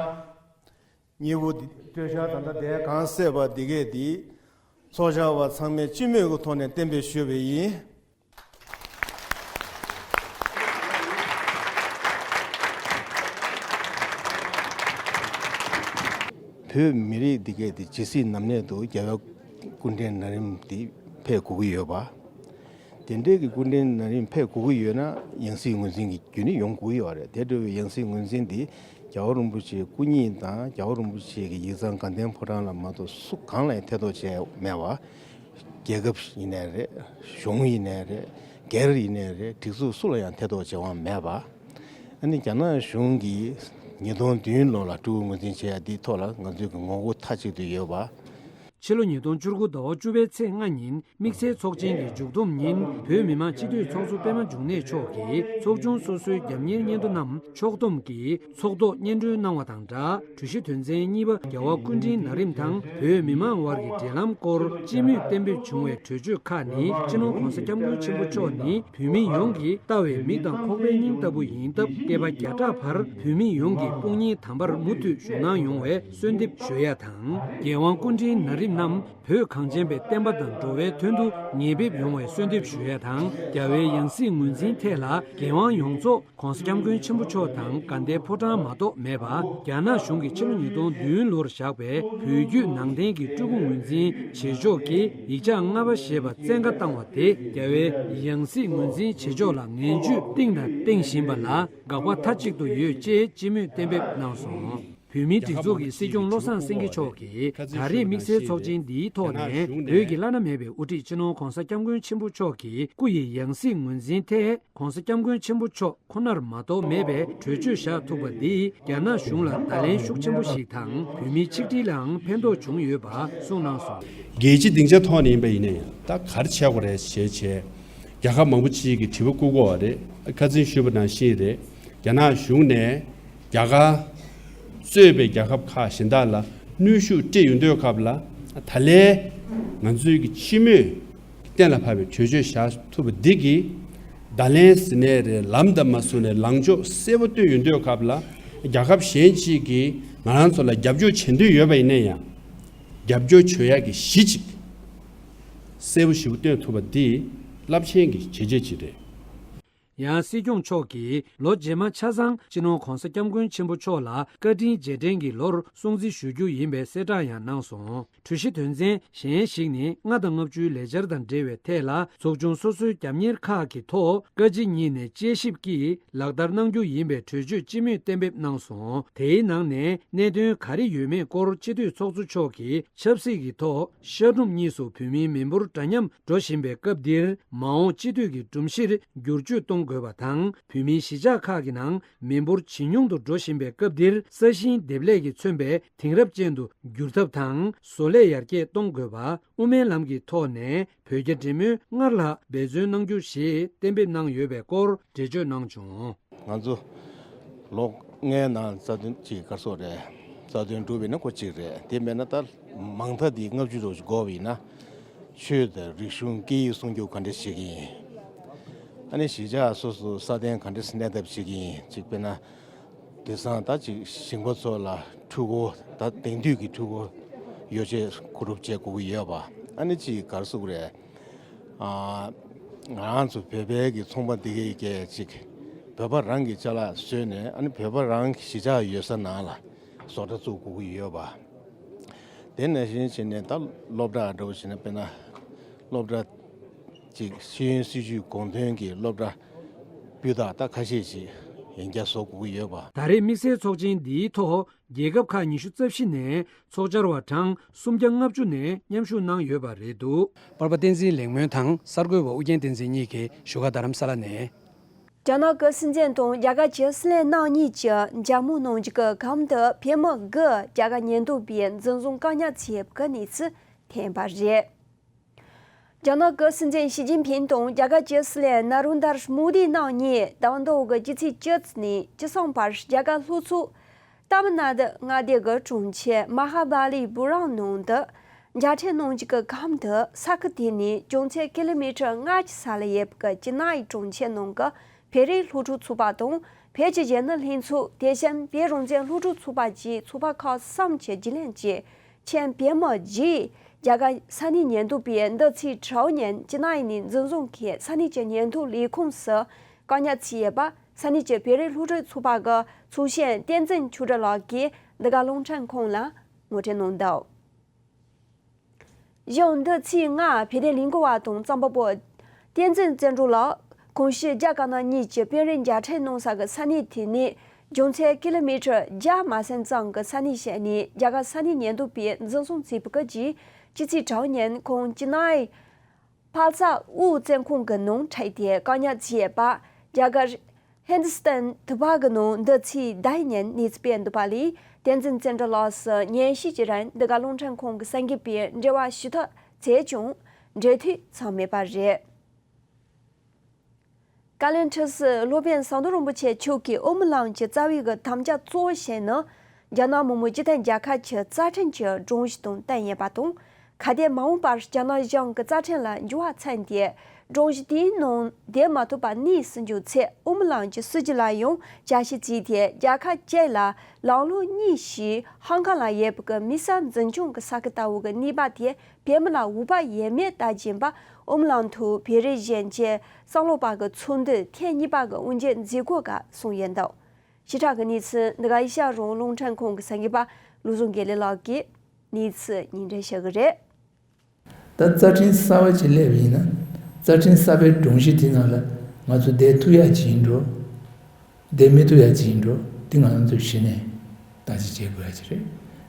གཉིས་པོ་འདི་གྲོས་འཆར་ད་ལྟ་དེ་གང་གསལ་བ་འདི་གས་འདི་ཚོགས་བཅར་བ་ཚང་མས་སྤྱི་མོས་ཀྱི་ཐོག་ནས་གཏན་འབེབས་ཞུས་པ་ཡིན། བོད་མི་རིགས་འདི་གས་འདི་ཇི་སྲིད་ནམ་གནས་དུ་རྒྱལ་བའི་སྐུ་ཕྲེང་ན་རིམ་འདི་ཕེབས་དགོས་ཀྱི་ཡོད་པ། དེ་འདྲའི་གི་སྐུ་ཕྲེང་ན་རིམ་ཕེབས་དགོས་ཀྱི་ཡོད་ན་ཡང་སྲིད་ངོས་འཛིན་གྱི་རྒྱུ་ནི་ཡོང་དགོས་ཀྱི་ཡོད་རེད། དེ་འདྲ་བའི་ཡང་སྲིད་ངོས་འཛིན་འདི་རྒྱལ་བ་རིན་པོ་ཆེའི་སྐུ་ཉིད་དང་རྒྱལ་བ་རིན་པོ་ཆེ་གི་ཡིག་ཚང་དགའ་ལྡན་ཕོ་བྲང་ལ་མ་གཏོགས་སུ་གང་ལ་ཡང་ཐེ་གཏོགས་བྱས་མེད་པ། རྒྱལ་ཁབ་ཡིན་ནའི་རེད། གཞུང་ཡིན་ནའི་རེད། སྒེར་ཡིན་ནའི་རེད། སྒྲིག་འཛུགས་སུ་ལ་ཡང་ཐེ་གཏོགས་བྱེད་དབང་མེད་པ། ཨ་ནི་རྒྱ་ནག་གཞུང་གིས་ཉིས་སྟོང་བདུན་ལོ་ལ་སྤྲུལ་སྐུ་ངོས་འཛིན་བྱས་ཡ་འདིའི་ཐོག་ལ་ང་ཚོས་ཀྱི་ངོ་རྒོལ་མཐའ་གཅིག་ཏུ་ཡོད་པ། ཕྱི་ལོ་ཉིས་སྟོང་བཅུ་དགུ་ཟླ་བ་བཅུ་པའི་ཚེས་ལྔ་ཉིན་དམིགས་བསལ་ཚོགས་ཆེན་གྱི་མཇུག་བསྡོམས་ཉིན་བོད་མི་མང་སྤྱི་འཐུས་ཚོགས་གཙོ་པད་མ་འབྱུང་གནས་མཆོག་གིས་ཚོགས་ཆུང་སོ་སོའི་རྒྱབ་གཉེར་སྙན་ཐོ་རྣམས་ཕྱོགས་བསྡོམས་ཀྱིས་ཚོགས་ཐོག་སྙན་སྒྲོན་གནང་བ་དང་སྦྲགས། གྲོས་གཞི་དོན་ཚན་གཉིས་པ་རྒྱལ་བ་སྐུ་ཕྲེང་ན་རིམ་དང་བོད་མི་མང་དབར་གྱི་འབྲེལ་ལམ་སྐོར་སྤྱི་མོས་གཏན་འབེབས་བྱུང་བའི་གྲོས་ཆོད་ཁག་ནི་སྤྱི་ནོར་༸གོང་ས་༸སྐྱབས་མགོན་ཆེན་པོ་མཆོག་ནི་བོད་མི་ཡོངས་ཀྱིས་ལྟ་བའི་མིག་དང་ཁོག་པའི་སྙིང་ལྟ་བུ་ཡིན་སྟབས་བསྐལ་པ་བརྒྱ་ཕྲག་བར་བོད་མི་ཡོངས་ཀྱི་དཔུང་གཉེན་དམ་པར་མུ་མཐུད་བཞུགས་གནང་ཡོང་བའི་གསོལ་འདེབས་ཞུ་ཡ་དང་། རྒྱལ་དབང་སྐུ་ཕྲེང་ན་རིམ་ རྣམས་བོད་གངས་ཅན་པའི་བསྟན་པ་དང་འགྲོ་བའི་དོན་དུ་ཉེ་འབེབས་ཡོང་བའི་གསོལ་འདེབས་ཞུ་ཡས་དང་། རྒྱལ་བའི་ཡང་སྲིད་ངོས་འཛིན་ཐད་ལ་འགན་དབང་ཡོངས་རྫོགས་༸གོང་ས་༸སྐྱབས་མགོན་ཆེན་པོ་མཆོག་དང་དགའ་ལྡན་ཕོ་བྲང་མ་གཏོགས་མེད་པ། རྒྱ་ནག་གཞུང་གིས་ཕྱི་ལོ་ཉིས་སྟོང་བདུན་ལོར་བཞག་པའི་བོད་བརྒྱུད་ནང་བསྟན་གྱི་སྤྲུལ་སྐུ་ངོས་འཛིན་བྱེད་ཕྱོགས་ཀྱི་ཡིག་ཆ་ལྔ་པ་ཞེས་པ་བཙན་བཀའ་བཏང་བ་དེ་རྒྱལ་བའི་ཡང་སྲིད་ངོས་འཛིན་བྱེད་ཕྱོགས་ལ་ངན་ཇུས་བཏིང་དང་བཏིང་བཞིན་པ་ལ་དགག་པ་མཐའ་གཅིག་ཏུ་ཡོད་ཅེས་སྤྱི་མོས་གཏན་འབེབས་གནང་སོང་། བོད་མིའི་སྒྲིག་འཛུགས་ཀྱི་སྲིད་སྐྱོང་བློ་བཟང་སེང་གེ་མཆོག་གིས་ད་རེས་དམིགས་བསལ་ཚོགས་ཆེན་འདིའི་ཐོག་ནས་བོད་ཀྱི་བླ་ན་མེད་པའི་དབུ་ཁྲིད་སྤྱི་ནོར་༸གོང་ས་༸སྐྱབས་མགོན་ཆེན་པོ་མཆོག་གི་སྐུ་ཡི་ཡང་སྲིད་ངོས་འཛིན་ཐད་༸གོང་ས་༸སྐྱབས་མགོན་ཆེན་པོ་མཆོག་ཁོ་ནར་མ་གཏོགས་མེད་པའི་གྲོས་ཆོད་བཞག་ཐུབ་པ་འདིས་རྒྱ་ནག་གཞུང་ལ་བརྡ་ལན་ཤུགས་ཆེན་པོ་ཞིག་དང་བོད་མིའི་ཆིག་སྒྲིལ་ལའང་ཕན་ཐོགས་བྱུང་ཡོད་པ་གསུངས་གནང་སོང་། རྒྱལ་སྤྱིའི་སྡིངས་ཆ་ཐོག་ནས་ཡིན་པ་ཡིན་ན་ཡང་ད་ག་རེ་བྱེད་དགོས་རེད་ཞེས་བྱས། རྒྱལ་ཁབ་མང་པོ་ཅིག་གིས་དྲི་བ་བཀོད་ཀྱི་ཡོད་རེད། ཁ་སང་ཞུས་པ་ནང་བཞིན་རེད། རྒྱ་ནག་གཞུང་ནས་རྒྱ་གར་གཙོས་པའི་རྒྱལ་ཁབ་ཁག་གཞན་དག་ལ་གནོན་ཤུགས་སྤྲད་ཡོང་དུས་སྐབས་ལ་ད་ལན་ང་ཚོའི་གི་སྤྱི་མོས་གཏན་ལ་ཕབ་པའི་གྲོས་ཆོད་བཞག་ཐུབ་པ་འདི་གིས་བརྡ་ལན་ཟེར་ནའི་རེད། ལམ་དང་མ་བཟོ་ནས་ལངས་ཕྱོགས་གསལ་པོ་སྟོན་ཡོང་དུས་སྐབས་ལ་རྒྱལ་ཁབ་གཞན་ཅིག་གིས་ང་རང་ཚོ་ལ་རྒྱབ་སྐྱོར་བྱེད་འདོད་ཡོད་པ་ཡིན་ན་ཡང་རྒྱབ་སྐྱོར་བྱེད་ཡག་གི་གཞི་ཅིག་གསལ་པོ་ཞེ་པོ་སྟོན་ཐུབ་པ་འདི་རླབས་ཆེན་གྱི་བྱས་རྗེས་ཅིག་རེད། ཡང་སྲིད་སྐྱོང་མཆོག་གིས་ལོ་རྗེས་མ་ཆ་ཚང་སྤྱི་ནོར་༸གོང་ས་༸སྐྱབས་མགོན་ཆེན་པོ་མཆོག་ལ་བཀའ་དྲིན་རྗེས་དྲན་གྱི་ལོར་སྲུང་བརྩི་ཞུ་རྒྱུ་ཡིན་པའི་གསལ་བསྒྲགས་ཡང་གནང་སོང་། གྲོས་གཞི་དོན་ཚན་གཞན་ཞིག་ནི་ལྔ་དང་ལྔ་བཅུའི་ལས་འཆར་དང་འབྲེལ་བའི་ཐད་ལ་ཚོགས་ཆུང་སོ་སོའི་རྒྱབ་གཉེར་ཁག་གི་ཐོག་བཀའ་སྤྱི་གཉིས་ནས་དཔྱད་ཞིབ་ཀྱིས་ལག་བསྟར་གནང་རྒྱུ་ཡིན་པའི་གྲོས་ཆོད་སྤྱི་མོས་གཏན་འབེབས་གནང་སོང་། དེའི་ནང་ནས་གནད་དོན་ག་རེ་ཡོད་མེད་སྐོར་སྤྱི་འཐུས་ཚོགས་གཙོ་མཆོག་གིས་ཆབ་སྲིད་ཀྱི་ཐོག་ཤར་ནུབ་གཉིས་སུ་བོད་མིའི་མི་འབོར་འདྲ་མཉམ་འགྲོ་བཞིན་པའི་སྐབས་འདིར། མ་འོངས་སྤྱི་འཐུས་ཀྱི་སྒྲོམ་གཞིར་བསྒྱུར་བཅོས་གཏོང་དགོས་པ་དང་། བོད་མིའི་གཞིས་ཆགས་ཁག་གི་ནང་མི་འབོར་ཇེ་ཉུང་དུ་འགྲོ་བཞིན་པའི་སྐབས་འདིར། ས་ཞིང་འདེབས་ལས་ཀྱིས་མཚོན་པའི་དེང་རབས་ཅན་དུ་བསྒྱུར་ཐབས་དང་། བཟོ་ལས་ཡར་རྒྱས་གཏོང་དགོས་པ། དབུ་མའི་ལམ་གྱི་ཐོག་ནས་བོད་རྒྱ་འབྲེལ་མོལ་སྔར་ལྷག་འབད་བརྩོན་གནང་རྒྱུ་ཞེས་གཏན་འབེབས་གནང་ཡོད་པའི་སྐོར་འགྲེལ་བརྗོད་གནང་བྱུང་། ང་ཚོ་ལོ་ལྔའི་ནང་རྩ་དོན་གཅིག་ག་རེ་ཟེར་དགོས་རེད། རྩ་དོན་སྒྲུབ་པ་ཡིན་ན་ཁོ་གཅིག་རེད། དེ་མེད་ན་ད་མང་མཐའ་འདི་ལྔ་བཅུ་ཙམ་ཞིག་འགོར་བ་ཡིན་ན། ཆོས་དང་རིག་གཞུང་སྐད་ཡིག་སྲུང་སྐྱོབ་ག་འདྲ་བྱེད་ཀྱི་ཡིན། ཨ་ནི་གཞིས་ཆགས་སོ་སོ་སྲ་བརྟན་ག་འདྲ་གནས་ཐབས་བྱེད་ཀྱི་ཡིན། གཅིག་དཔེར་ན་དེང་སང་ད་ཅིག་ཞིང་པ་ཚོ་ལ་འཕྲུལ་འཁོར་ད་དེང་དུས་ཀྱི་འཕྲུལ་འཁོར་ཡོ་བྱད་མཁོ་སྒྲུབ་བྱེད་དགོས་ཀྱི་ཡོད་པ། ཨ་ནི་ཅིག་ག་རེ་ཟེར་དགོས་རེད། ཨ། ང་རང་ཚོ་བོད་པའི་གི་ཚོང་པ་འདི་གའི་གས་ཅིག་བོད་པ་རང་གི་ཅ་ལག་བཟོས་ནས་ཨ་ནི་བོད་པ་རང་གི་གཞིས་ཆགས་ཡོད་ས་ནང་ལ་བཟོ་གྲྭ་བཙུགས་དགོས་ཀྱི་ཡོད་པ། དེ་ནང་བཞིན་བྱས་ནས་ད་སློབ་གྲྭ་འདྲ་བོ་བྱས་ན་དཔེར་ན་སློབ་གྲྭ་ཅིག་ཤེས་ཡོན་སྲིད་བྱུས་གོང་ཐོན་གྱི་སློབ་གྲྭ་སྤུས་དག་ད་ཁ་ཤས་ཤིག་ཡང་བསྐྱར་བཟོ་དགོས་ཀྱི་ཡོད་པ། ད་རེས་དམིགས་བསལ་ཚོགས་ཆེན་འདིའི་ཐོག་རྒྱལ་ཁབ་ཁག་ཉི་ཤུ་རྩ་བཞི་ནས་ཚོགས་བཅར་བ་གྲངས་སུམ་བརྒྱ་ལྔ་བཅུ་ནས་མཉམ་ཞུགས་གནང་ཡོད་པ་རེད་འདུག་པར་པ་བསྟན་འཛིན་ལེགས་སྨོན་དང་གསར་འགོད་པ་ཨུ་རྒྱན་བསྟན་འཛིན་གཉིས་ཀྱིས་བཞུགས་སྒར་རྡ་རམ་ས་ལ་ནས། རྒྱ་ནག་གི་སྲིད་འཛིན་དང་རྒྱ་གར་གྱི་སྲིད་བློན་རྣམ་གཉིས་ཀྱིས་ཇར་མུ་ནང་གི་གམ་དུ་བོད་མི་དགུ་རྒྱ་གར་ཉེན་རྟོག་པས་འཛིན་བཟུང་བཀག་ཉར་བྱས་པའི་གནས་ཚུལ་ཐོན་པ་རེད། རྒྱ་ནག་གི་སྲིད་འཛིན་ཞི་ཅིན་ཕིང་དང་རྒྱ་གར་གྱི་སྲིད་བློན་ན་རུན་དར་མོ་དི་རྣམ་གཉིས་ཟླ་འདིའི་གི་སྤྱི་ཚེས་བཅུ་ནས་བཅུ་གསུམ་བར་རྒྱ་གར་ལྷོ་ཕྱོགས་ཏཱ་མིལ་ནཱ་ཌུ་མངའ་སྡེ་གི་གྲོང་ཁྱེར་མ་ཧཱ་བ་ལི་པུ་རམ་ནང་དུ་མཇལ་འཕྲད་གནང་རྒྱུ་གི་གམ་དུ་ས་ཁུལ་དེ་ནས་བྱང་ཚད་ཀི་ལོ་མི་ཊར་ལྔ་གི་ས་ལ་ཡོད་པའི་ཅི་ནའི་གྲོང་ཁྱེར་ནང་གི་བོད་རིགས་སློབ་ཕྲུག་ཚོགས་པ་དང་བོད་ཀྱི་གཞོན་ནུ་ལྷན་ཚོགས། དེ་བཞིན་བོད་རང་བཙན་སློབ་ཕྲུག་ཚོགས་པ་བཅས་ཚོགས་པ་ཁག་གསུམ་གྱི་རྒྱུན་ལས་ཀྱིས་ཁྱོན་བོད་མི་བརྒྱུད་རྒྱ་གར་ས་གནས་ཉེན་རྟོག་པས་འདི་ཚེས་དྲུག་ཉིན་ཅི་ནའི་ནས་འཛིན་བཟུང་གིས་ས་གནས་ཀྱི་ཉེན་རྟོག་ལས་ཁུངས་སུ་བཀག་ཉར་བྱས་ཡོད་པ་ས་གནས་ཀྱི་བོད་རིགས་སློབ་ཕྲུག་ཚོགས་པ་གི་ཚོགས་གཞོན་བསྟན་འཛིན་ཆོས་སྒྲོན་ལགས་ཀྱིས་འདི་ག་རླུང་འཕྲིན་ཁང་ལ་ངོ་སྤྲོད་གནང་འདུག་གཞུང་འདི་ཚེས་ལྔ་བོད་དོན་ལས་འགུལ་བ་དང་རྩོམ་པ་པོ་བསྟན་འཛིན་བརྩོན་འགྲུས་ལགས་གོང་ཞུས་རྒྱ་དཀར་ནག་གཉིས་ཀྱི་དཔོན་རིགས་མཇལ་འཕྲད་གནང་ས་གི་ས་གནས་དེ་ནས་བྱང་ཚད་ཀི་ལོ་མི་ཊར་བརྒྱ་མ་ཟིན་ཙམ་གྱི་ས་གནས་ཤིག་ནས་རྒྱ་གར་ས་གནས་ཉེན་རྟོག་པས་འཛིན་བཟུང་བྱས་པ་གི་རྗེས་སྤྱི་ཚེས་དྲུག་ཉིན་ཁོང་ཅི་ནའི་ཕལ་ཚ་དབུས་བཙོན་ཁང་གི་ནང་ཁྲིད་དེ་བཀག་ཉར་བྱས་པ། རྒྱ་གར་ཧིན་དུ་སི་ཏན་དུ་བ་གི་ནང་འདི་ཚེས་བདུན་ཉིན་གནས་ཚུལ་སྤེལ་འདུག་པ་ལས། བསྟན་འཛིན་བརྩོན་འགྲུས་ལགས་སུ་ཉིན་ཤས་ཀྱི་རིང་འདི་ག་རླུང་འཕྲིན་ཁང་གི་གསར་འགོད་པས་འབྲེལ་བ་ཞུ་ཐབས་བྱས་ཀྱང་འབྲེལ་མཐུད་ཚང་མེད་པ་རེད། བཀའ་བློན་ཁྲི་ཟུར་སློབ་དཔོན་ཟམ་གདོང་རིན་པོ་ཆེ་མཆོག་གིས་ཨོམ་བུ་ལམ་གྱི་རྩ་བའི་གི་དམ་བཅའ་གཙོ་བོ་ཞིག་ནི། རྒྱ་ནག་མི་དམངས་སྤྱི་མཐུན་རྒྱལ་ཁབ་ཀྱི་རྩ་ཁྲིམས་ཀྱི་སྒྲོམ་གཞི་དང་བསྟུན་ཡོད་པ་དང་། གལ་ཏེ་མ་འོངས་པར་རྒྱ་ནག་གཞུང་གི་རྩ་ཁྲིམས་ལ་འགྱུར་བ་ཕྱིན་ཏེ། སྒྲོམ་གཞི་དེའི་ནང་བསྡད་མ་ཐུབ་པ་གནས་སུ་འགྱུར་ཚེ་དབུ་མའི་ལམ་གྱི་སྲིད་བྱུས་ལ་ཡང་བསྐྱར་ཞིབ་བྱས་ཏེ། རྒྱལ་ཁབ་བཅས་ལ་ལམ་ལུགས་གཉིས་ཤིག་ཧང་ཀང་ལ་ཡོད་པའི་མི་སེར་འཛིན་སྐྱོང་གི་ས་ཁུལ་ལྟ་བུ་གི་གནས་བབ་དེ་བོད་མི་ལ་འོས་བབ་ཡོད་མེད་ལྟ་བཞིན་པ། དབུ་མའི་ལམ་ཐོག་བོད་རིགས་གཞོན་སྐྱེས་བསམ་བློ་བ་གི་ཚོགས་འདུ་ཐེངས་གཉིས་པ་གི་དབུ་འབྱེད་མཛད་སྒོ་ཁག་གསུངས་ཡོད་འདུག། ཞིབ་ཕྲ་གི་གནས་ཚུལ་འདི་ག་ཨེ་ཤ་ཡ་རང་དབང་རླུང་འཕྲིན་ཁང་གི་གསར་འགོད་པ་བློ་བཟང་དགེ་ལེགས་ལགས་ཀྱིས་གནས་ཚུལ་སྙན་སྒྲོན་ཞུ་གི་རེད། ད་རྩ་ཁྲིམས་གསར་བ་ཅིག་སླེབས་ཡིན་ན། རྩ་ཁྲིམས་གསར་པའི་སྒྲོམ་གཞི་དེ་ནང་ལ་ང་ཚོ་བསྡད་ཐུབ་ཡ་ཅིག་ཡིན་འགྲོ། བསྡད་མི་ཐུབ་ཡ་ཅིག་ཡིན་འགྲོ། དེ་ང་རང་ཚོས་གཞི་ནས་བརྟག་དཔྱད་བྱེད་དགོས་ཡ་ཅིག་རེད།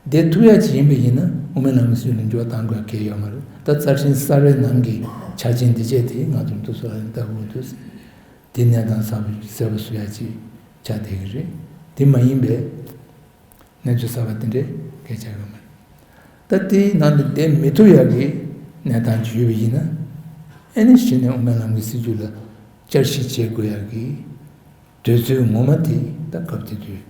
བསྡད་ཐུབ་ཡ་ཅིག་ཡིན་པ་ཡིན་ན་དབུ་མའི་ལམ་གྱི་སྲིད་བྱུས་ལ་འགྱུར་བ་གཏང་དགོས་ཡ་གང་ཡང་ཡོད་མ་རེད། ད་རྩ་ཁྲིམས་གསར་བའི་ནང་གི་ཆ་རྐྱེན་འདི་བྱས་དེ་ང་ཚོ་འདུག་སེ་ལ་ལྟ་དགོས་འདུག། དེ་གནས་སྟངས་གསལ་པོ་གསལ་པོ་བཟོ་ཡ་ཅིག་ཆགས་བསྡད་ཀྱི་རེད། དེ་མ་ཡིན་པའི་གནས་ཚུལ་གསར་པ་དེ་འདྲའི་སྐད་ཆ་ཡོད་མ་རེད། ད་དེའི་ནང་དུ་བསྡད་མི་ཐུབ་ཡག་གི་གནས་སྟངས་ཅིག་ཡོད་པ་ཡིན་ན། ཨེ་ནི་གཞི་ནས་དབུ་མའི་ལམ་གྱི་སྲིད་བྱུས་ལ་བསྐྱར་ཞིབ་བྱེད་དགོས་ཡག་གི་དུས་ཚོད་ངོ་མ་དེ་ད་སྐབས་དེ་དུས་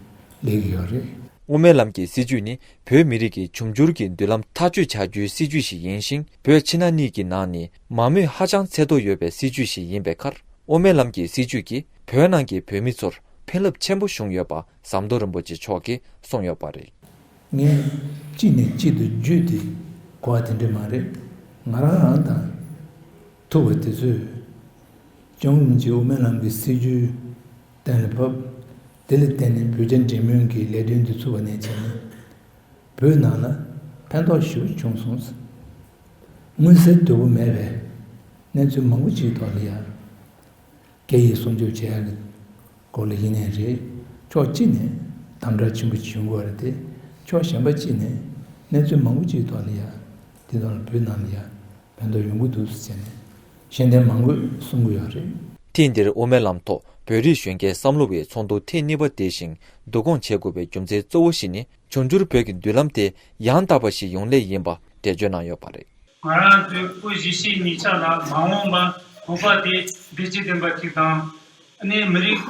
སླེབས་ཀྱི་ཡོད་རེད། དབུ་མའི་ལམ་གྱི་སྲིད་བྱུས་ནི་བོད་མི་རིགས་ཀྱི་འབྱུང་འགྱུར་གྱི་མདུན་ལམ་ཐག་གཅོད་བྱ་རྒྱུའི་སྲིད་བྱུས་ཤིག་ཡིན་ཞིང་། བོད་ཕྱི་ནང་གཉིས་ཀྱི་ནང་ནས་མང་མོས་ཧ་ཅང་ཚད་མཐོ་ཡོད་པའི་སྲིད་བྱུས་ཤིག་ཡིན་པའི་ཁར། དབུ་མའི་ལམ་གྱི་སྲིད་བྱུས་ཀྱིས་བོད་ནང་གི་བོད་མི་ཚོར་ཕན་རླབས་ཆེན་པོ་བྱུང་ཡོད་པ་ཟམ་གདོང་རིན་པོ་ཆེ་མཆོག་གིས་གསུངས་ཡོད་པ་རེད། ངས་གཅིག་ནས་གཅིག་ཏུ་བརྒྱུད་དེ་གོ་བ་དེ་འདྲ་མ་རེད། ང་རང་རང་དང་ཐུག་པ་དེ་ཚོས་ལྕང་རིན་པོ་ཆེ་དབུ་མའི་ལམ་གྱི་སྲིད་བྱུས་གཏན་ལ་ཕབ། དེ་ལ་བརྟེན་ནས་བོད་རྒྱ་འབྲེལ་མོལ་གྱི་ལས་དོན་དུ་ཚུད་པ་ནས་བྱས་ནས། བོད་ནང་ལ་ཕན་ཐོགས་ཞེ་པོ་བྱུང་སོང་། མངོན་གསལ་དོད་པོ་མེད་པའི་གནས་ཚུལ་མང་པོ་ཅིག་ཐོག་ལ་ཡང་སྐད་ཡིག་སྲུང་སྐྱོབ་བྱེད་ཡག་གི་སྐོར་ལ་ཡིན་ནའི་རེད། ཕྱོགས་གཅིག་ནས་དམ་དྲག་ཆེན་པོ་བྱུང་དགོས་རེད་དེ། ཕྱོགས་གཞན་པ་གཅིག་ནས་གནས་ཚུལ་མང་པོ་ཅིག་ཐོག་ལ་ཡང་དེ་དག་ལ་བོད་ནང་ལ་ཡང་ཕན་ཐོགས་ཡོང་གི་འདུག་ཟེར་ནས་ཤེས་ལྡན་མང་པོས་གསུང་གི་ཡོད་རེད། ཐེངས་འདིར་དབུ་མའི་ལམ་ཐོག་བོད་རིགས་གཞོན་སྐྱེས་བསམ་བློ་བའི་ཚོགས་འདུ་ཐེངས་གཉིས་པ་དེ་བཞིན་བསྡུ་སྐོང་བྱེད་དགོས་པའི་རྒྱུ་མཚན་གཙོ་བོ་ཞིག་ནི། འབྱུང་འགྱུར་བོད་ཀྱི་མདུན་ལམ་དེ་ཡང་དག་པ་ཞིག་ཡོང་སླད་ཡིན་པ་འགྲེལ་བརྗོད་གནང་ཡོད་པ་རེད། ང་རང་ཚོའི་བོད་གཞིས་བྱེས་གཉིས་ཆ་ལ་མ་འོངས་པ་བོད་པ་དེ་བདེ་སྐྱིད་ལྡན་པ་ཞིག་དང་། ཨ་ནི་མི་རིགས་